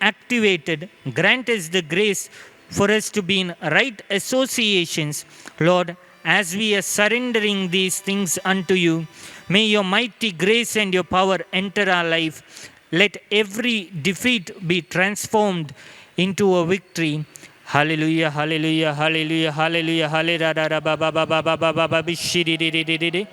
activated. Grant us the grace for us to be in right associations. Lord, as we are surrendering these things unto you, may your mighty grace and your power enter our life. Let every defeat be transformed into a victory. Hallelujah, hallelujah, hallelujah, hallelujah, hallelujah, ba ba ba ba ba ba ba ba ba di di di di di.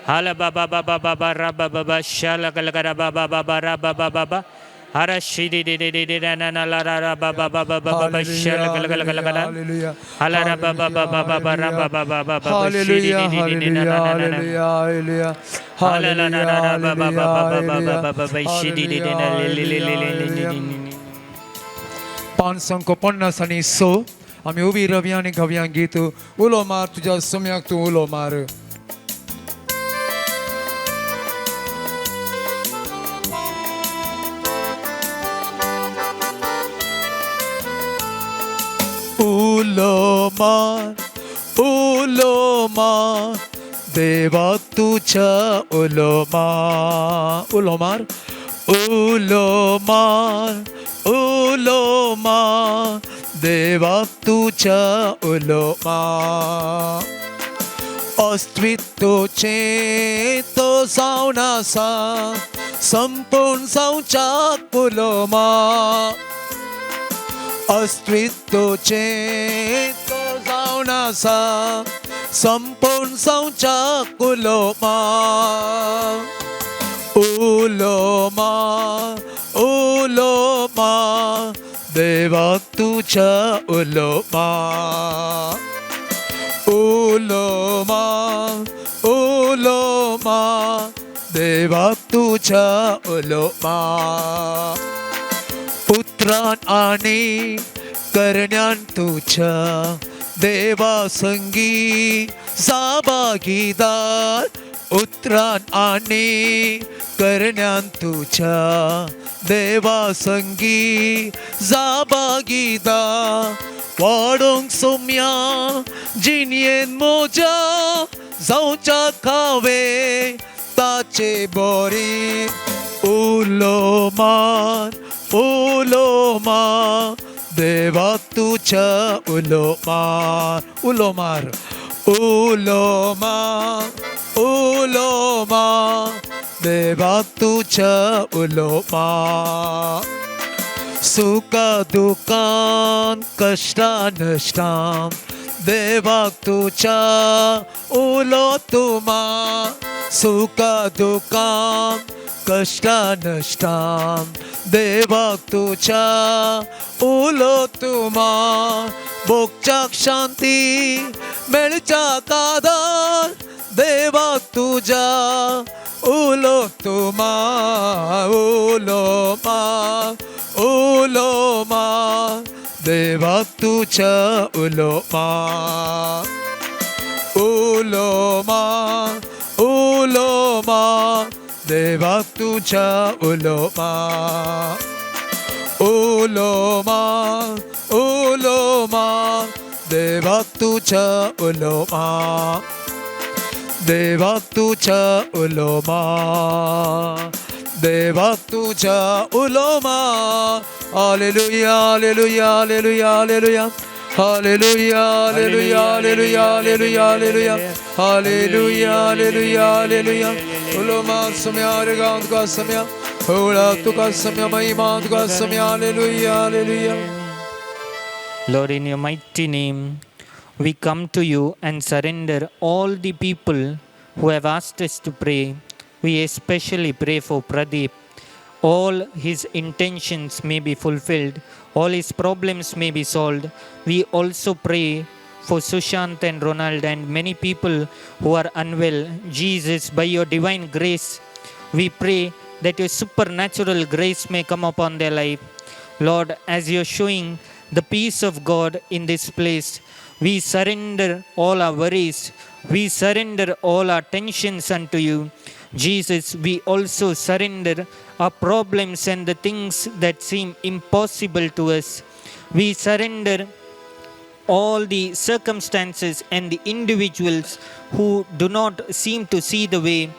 Hala ba ba ba ba ba ba ra ba ba ba shala kala kala ba ba ba ba ra ba ba ba ba. Hara shi di di di di di na na na la ra ra ba ba ba ba ba ba shala kala kala kala kala. Hala ra ba ba ba ba ba ba ra ba ba ba ba ba shi di di di di na na na na. Hala la na na ra ba ba ba ba ba ba ba ba ba shi di di di na li li li li li li li. 556 आमी उबी रवया आनी गवया गीत उलो मार तुज्या सम्याक तूं उलो मार. उलो मार, उलो मार, देवा तुझ्या उलो मार. उलो मार, उलो मार, उलो मार, देवा तुझ्या उलो मार. अस्तित्वचें तो जावन आसा, संपूर्ण संवचाक उलो मार. अस्तित्वचें तो जावन आसा, संपूर्ण संवचाक उलो मार. उलो मार, उलो मार, देवा तुझ्या उलो मार. उलो मार, उलो मार, देवा तुझ्या उलो मार. पुत्रान आनी करण्यान तुझ्या देवा संगी साभागीदार. उतरान आनी करण्यान तुझ्या देवा संगी जाभागीदार. वाडोवंक सोम्या जिणयेन म्हज्या जावच्याक हांवें ताचे बोरी उलो मार उलो मार देवा तुज्या उलो मार उलो मार उलो मार उलो मार देवा तुज्या उलो मार सुखा दुकान कश्टां नश्टां देवाक तुज्या उलो तुमा सुखा दुकान कश्टां नश्टां देवाक तुज्या उलो तुमा भोगच्याक शांती मेळच्याक आदार देवाक तुज्या उलो तुमा उलो मार उलो मार देवाक तुज्या उलो मार उलो मार उलो मार देवाक तुज्या उलो मार उलो मार उलो मार देवाक तुज्या उलो मार देवाक तुज्या उलो मार देवाक तुज्या उलो मार hallelujah hallelujah hallelujah hallelujah hallelujah hallelujah hallelujah hallelujah hallelujah hallelujah hallelujah hallelujah उलो मार सोम्या रे तुका सोम्या होळा तुका सोम्या महिमा तुका Saumya hallelujah hallelujah. Lord, in your mighty name, we come to you and surrender all the people who have asked us to pray. We especially pray for Pradeep. All his intentions may be fulfilled, all his problems may be solved. We also pray for Sushant and Ronald and many people who are unwell. Jesus, by your divine grace, we pray that your supernatural grace may come upon their life. Lord, as you're showing the peace of God in this place, we surrender all our worries, we surrender all our tensions unto you. Jesus, we also surrender our problems and the things that seem impossible to us. We surrender all the circumstances and the individuals who do not seem to see the way.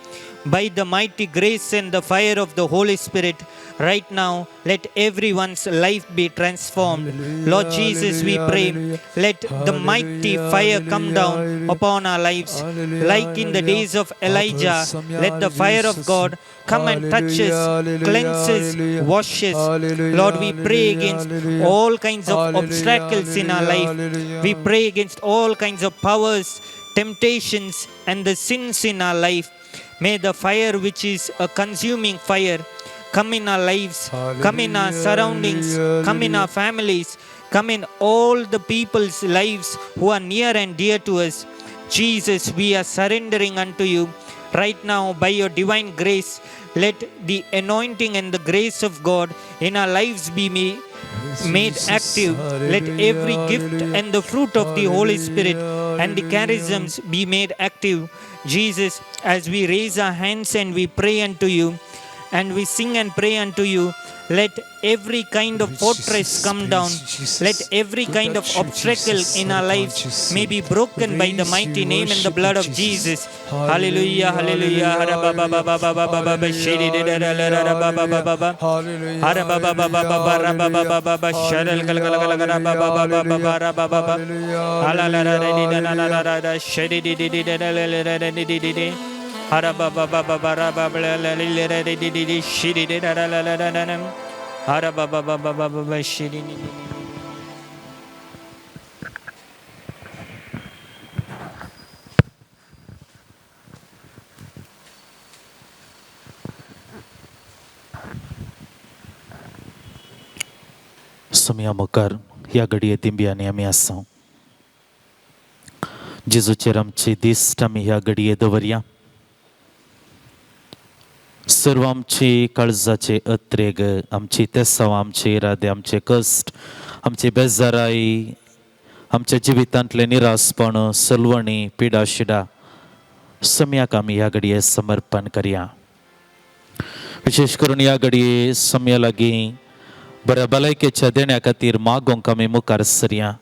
By the mighty grace and the fire of the Holy Spirit, right now, let everyone's life be transformed. Hallelujah, Lord Jesus, we hallelujah, pray, hallelujah. let the mighty Hallelujah, fire come down hallelujah, upon our lives. Hallelujah, Like in the hallelujah. days of Elijah, let the fire of Jesus. God come and touch us, Hallelujah, cleanse us, hallelujah, wash us. hallelujah, Lord, we pray hallelujah, against hallelujah. all kinds of Hallelujah, obstacles in our hallelujah, life. hallelujah. We pray against all kinds of powers, temptations, and the sins in our life. May the fire, which is a consuming fire, come in our lives, come in our Hallelujah, surroundings, hallelujah, come in our families, come in all the people's lives who are near and dear to us. Jesus, we are surrendering unto you right now by your divine grace. Let the anointing and the grace of God in our lives be made Jesus. active. Let Hallelujah, every gift hallelujah. and the fruit of the Holy Spirit Hallelujah, and the hallelujah. charisms be made active. Jesus, as we raise our hands and we pray unto you, and we sing and pray unto you, let every kind of Praise fortress Jesus, come praise down. Jesus. Let every To kind of touch you, obstacle Jesus, in our and lives conscious may be broken by the Praise mighty you, name and the worship blood you, of Jesus. Jesus. Hallelujah, hallelujah. Hara ba ba ba ba ba ba ba ba shiri de da da da da ba ba ba ba ba. Hallelujah, Hara ba ba ba ba ba ba ra ba ba ba ba ba sharal kal kal kal kal ba ba ba ba ba ba ra ba ba ba. Hala la la la di da na na na na da shiri di di di da da la la la la di di di di. Hara ba ba ba ba ba ra ba ba la la li la la di di di di shiri di da da la la la la la. Hara ba ba ba ba ba ba ba shiri di di di. Somaiya मुखार ह्या घडये दिंब्यांनी आमी आसा. जेजूचेर आमची दिश्ट आमी ह्या घडये दवरया. सर्व आमची काळजाचे अत्रेग, आमची तेसांव, आमचे इरादे, आमचे कश्ट, आमची बेजाराय, आमच्या जिवितांतलें निरासपण, सलवणी, पिडा शिडा सम्याक आमी ह्या घडये समर्पण करया. विशेष करून ह्या घडये सम्या लागीं बऱ्या भलायकेच्या देण्या खातीर मागोंक आमी मुखार सरया.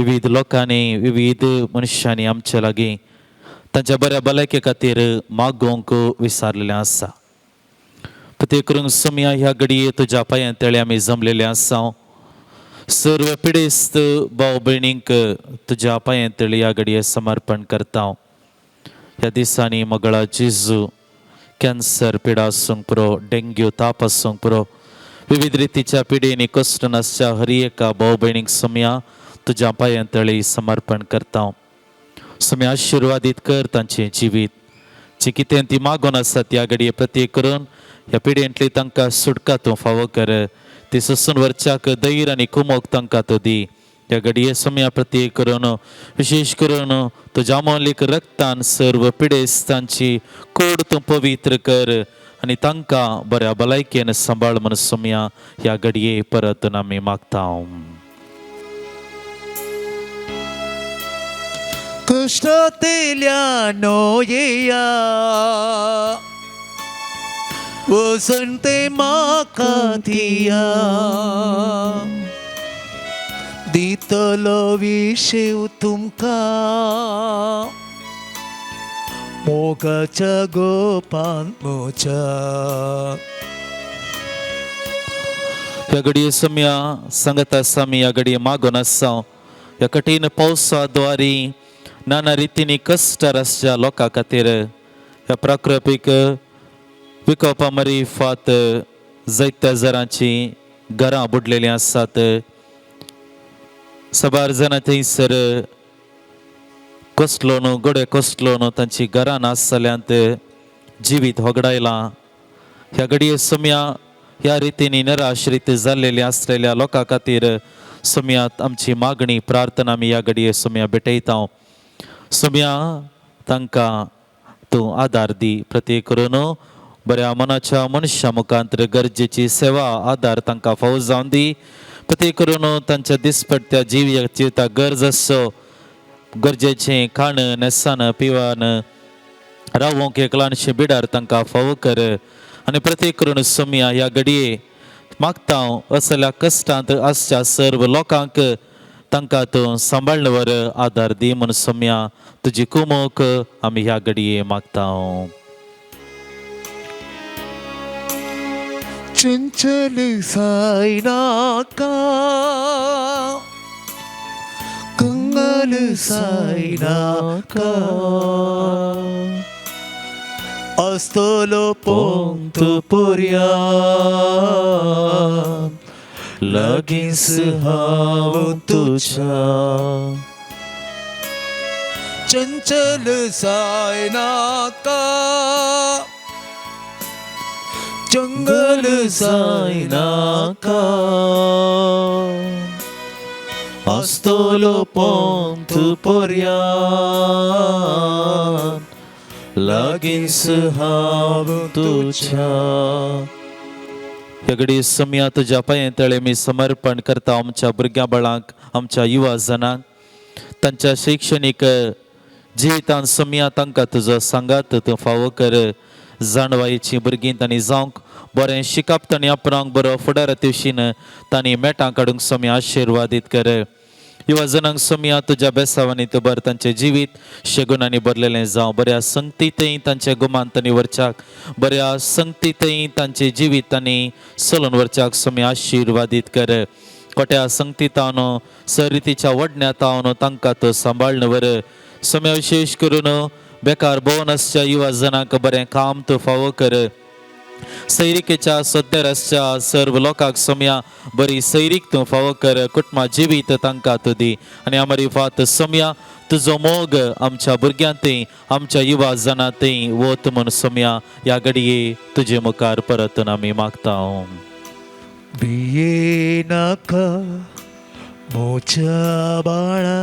विविध लोकांनी, विविध मनशांनी आमच्या लागीं तांच्या बऱ्या भलायके खातीर मागोवंक विसारलेलें आसा. प्रत्येक करूंक सोमया ह्या घडये तुज्या पांयां तळे आमी जमलेले आसा. सर्व पिडेस्त भाव भयणींक तुज्या पांयां तळे ह्या घडये समर्पण करता. ह्या दिसांनी मगळा जेजू, कॅन्सर पिडा आसूंक पुरो, डेंग्यू ताप आसूंक पुरो, विविध रितीच्या पिडेनी कश्ट नासच्या हर एका भाव भयणीक सोमया तुज्या पांयां तळे समर्पण करता. सोमया, आशिर्वादीत कर तांचें जिवीत. जी कितें ती मागून आसा त्या घडये प्रत्येक करून ह्या पिडेंतली तांकां सुटका तूं फावो कर. ती सोसून वरच्याक धैर्य आनी कुमोक तांकां तूं दी. ह्या घडये सोमया प्रत्येक करून विशेश करून तुज्या मौलीक रक्तान सर्व पिडेस्तांची कोड तूं पवित्र कर आनी तांकां बऱ्या भलायकेन सांबाळ म्हूण सोमया ह्या घडये परत आमी मागता. कश्टांतल्यान येया, वसंते म्हाका दिया, दितलो विशेव तुमकां मोगाच्या गोपान मोच्या. ह्या घडये सोमया सांगत आसा, आमी ह्या घडये मागून आसा ह्या कठीण पावसा द्वारी नाना रितींनी कश्टार आसच्या लोकां खातीर. ह्या प्राकृतीक विकोपा मारीफात जायत्या जाणांची घरां बुडलेलीं आसात. साबार जाणां थंयसर कसलो न्हू गडे कसलो न्हू तांची घरां नास जाल्यांत, जिवीत होगडायलां. ह्या घडये सोमया ह्या रितींनी निराश्रीत जाल्लेली आसलेल्या लोकां खातीर सोमयात आमची मागणी प्रार्थना आमी ह्या घडये सोमया भेटयता. सोमया, तांकां तूं आदार दी. प्रत्येक करून बऱ्या मनाच्या मनशा मुखांत गरजेची सेवा आदार तांकां फावो जावन दी. प्रत्येक करून तांच्या दिसपट्ट्या जिविता गरज आसचो गरजेचें खाण, न्हेसान, पिवान, रावोंक एक ल्हानशें बिडार तांकां फावो कर. आनी प्रत्येक करून सोमया ह्या घडये मागता हांव असल्या कश्टांत आसच्या सर्व लोकांक तांकां तूं सांबाळ्ळवर आदार दी म्हूण सोमया तुजी कुमोक आमी ह्या घडये मागता. चंचल जायनाका, कंगाल जायनाका, आसतलो पोंत पोरया लागींच हांव तुज्या. चंचल जायनाका, जंगल जायनाका, आसतलो पोंत पोरयान लागींच हांव तुज्या. ह्या घडये सोमया तुज्या पांये तळे मी समर्पण करता आमच्या भुरग्यां बाळांक, आमच्या युवा जणांक. तांच्या शैक्षणीक जिवितान सोमया तांकां तुजो सांगात तूं फावो कर. जाणवायेची भुरगीं तांणी जावंक, बरें शिकप तांणी आपणाक बरो फुडारा तेवशीन तांणी मेटां काडूंक सोमया आशिर्वादीत कर. युवा जणांक सोमया तुज्या बेसावांनी तूं बर तांचें जिवीत शेगुणांनी भरलेलें जावं. बऱ्या संगतीतय तांच्या गुमान तांणी व्हरच्याक, बऱ्या संगतीतय तांचें जिवीत तांणी चलोवन व्हरच्याक सोमया आशिर्वादीत कर. खोट्या संगतीतावन सरितीच्या वडण्यातावन तांकां तो सांबाळ्न व्हर. सोमया विशेश करून बेकार भोवन आसच्या युवा जणांक बरें काम तूं फावो कर. सैरिकेच्या सद्यर आसच्या सर्व लोकांक सोमया बरी सैरीक तूं फावो कर. कुटुंबा जिवीत तांकां तूं दी आनी आमरी फात सोमया तुजो मोग आमच्या भुरग्यां, आमच्या युवा जणां थंय वत म्हूण सोमया ह्या घडये तुजे मुखार परतून आमी मागता. भिये नाका मोच्या बाळा,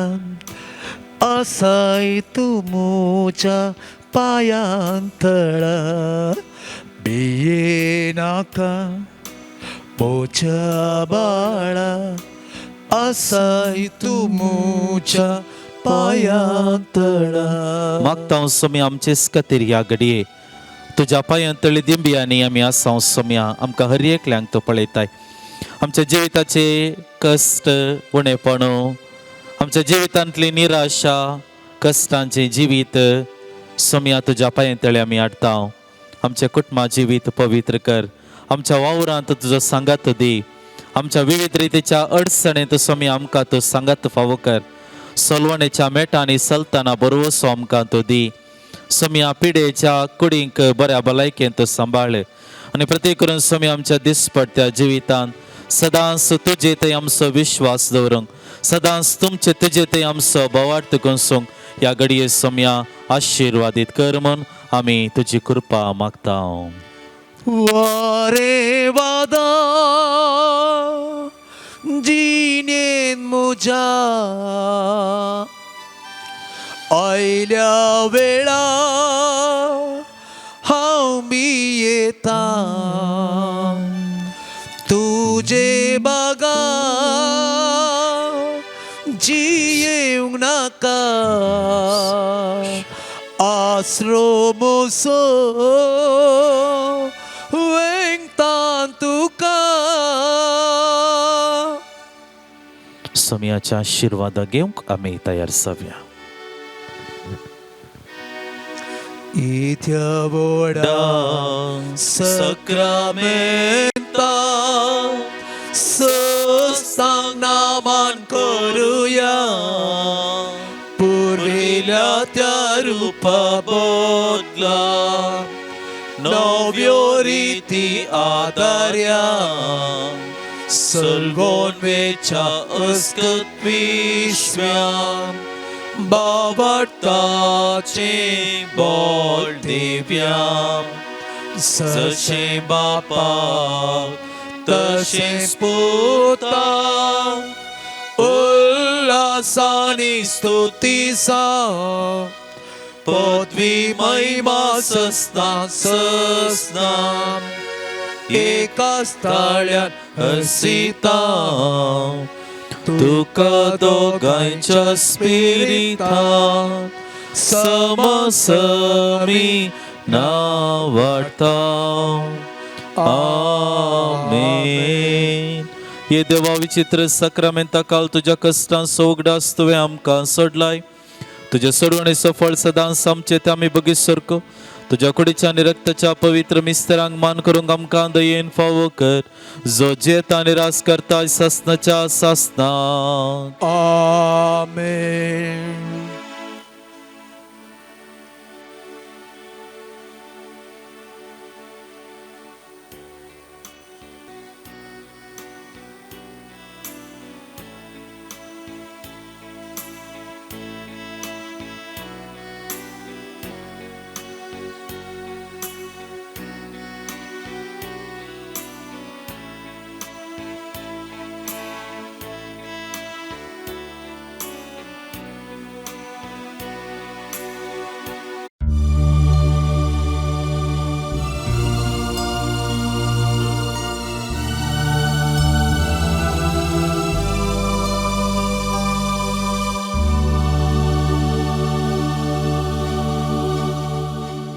आसाय तूं मोच्या पायांतळा. भिये नाका मोच्या बाळा, आसाय तूं मोच्या पायांतळा. मागता सोमया आमचेच खातीर ह्या घडये तुज्या पांयांतळी दिंबियांनी आमी आसा. सोमया आमकां हर एकल्यांक तूं पळयताय. आमच्या जिविताचे कश्ट, उणेपण, आमच्या जिवितांतली निराशा, कश्टांचें जिवीत सोमया तुज्या पांये तळे आमी हाडटा. आमच्या कुटुंबा जिवीत पवित्र कर. आमच्या वावरांत तुजो सांगात दी. आमच्या विविध रितीच्या अडचणींत सोमी आमकां तूं सांगात फावो कर. सलवणेच्या मेटांनी चलतना बरोवसो आमकां तूं दी. सोमया, पिडेच्या कुडींक बऱ्या भलायकेन तूं सांबाळ आनी प्रत्येक करून सोमी आमच्या दिसपडत्या जिवितांत सदांच तुजे थंय आमचो विश्वास दवरूंक, सदांच तुमचे तुजे थंय आमचो बोवार्थ गुंसूंक ह्या घडये सोमया आशिर्वादीत कर म्हूण आमी तुजी कृपा मागता. वारे वादा जिणेन म्हज्या आयल्या वेळा हांव भियेता, तुजे बागा जियेवंक नाका. आसरो मोसो वेंगता तुका. सोमयाच्या आशिर्वादा घेवंक आमी तयार जावया. इथ्या व्हडा सक्रामेंता सस्तांग नामान करुया. पुर्विल्या त्या रुपा बदला नव्यो रिती आदार्या सलगोन वेच्या अस्कत विश्व्या बाबडताचे बोल दिव्या. जशें बापाक तशें पुता उल्हासानी स्तुती सा पदवी महिमा सस्ना सस्ना एका स्थाळ्यान हसिता तुका दोगांच्या स्पिरिता समसमी नावडता. आमेन. ये देवा, विचित्र सक्रामेंता काल तुज्या कश्टांचो उगडास तुवें आमकां सोडलाय. तुज्या सोडवणेचो फळ सदांच आमचे ते आमी बगीत सारको तुज्या कुडीच्या आनी रक्ताच्या पवित्र मिस्तरांक मान करूंक आमकां दयेन फावो कर, जो जेता आनी रास करता सासनाच्या सासनाक. आमेन.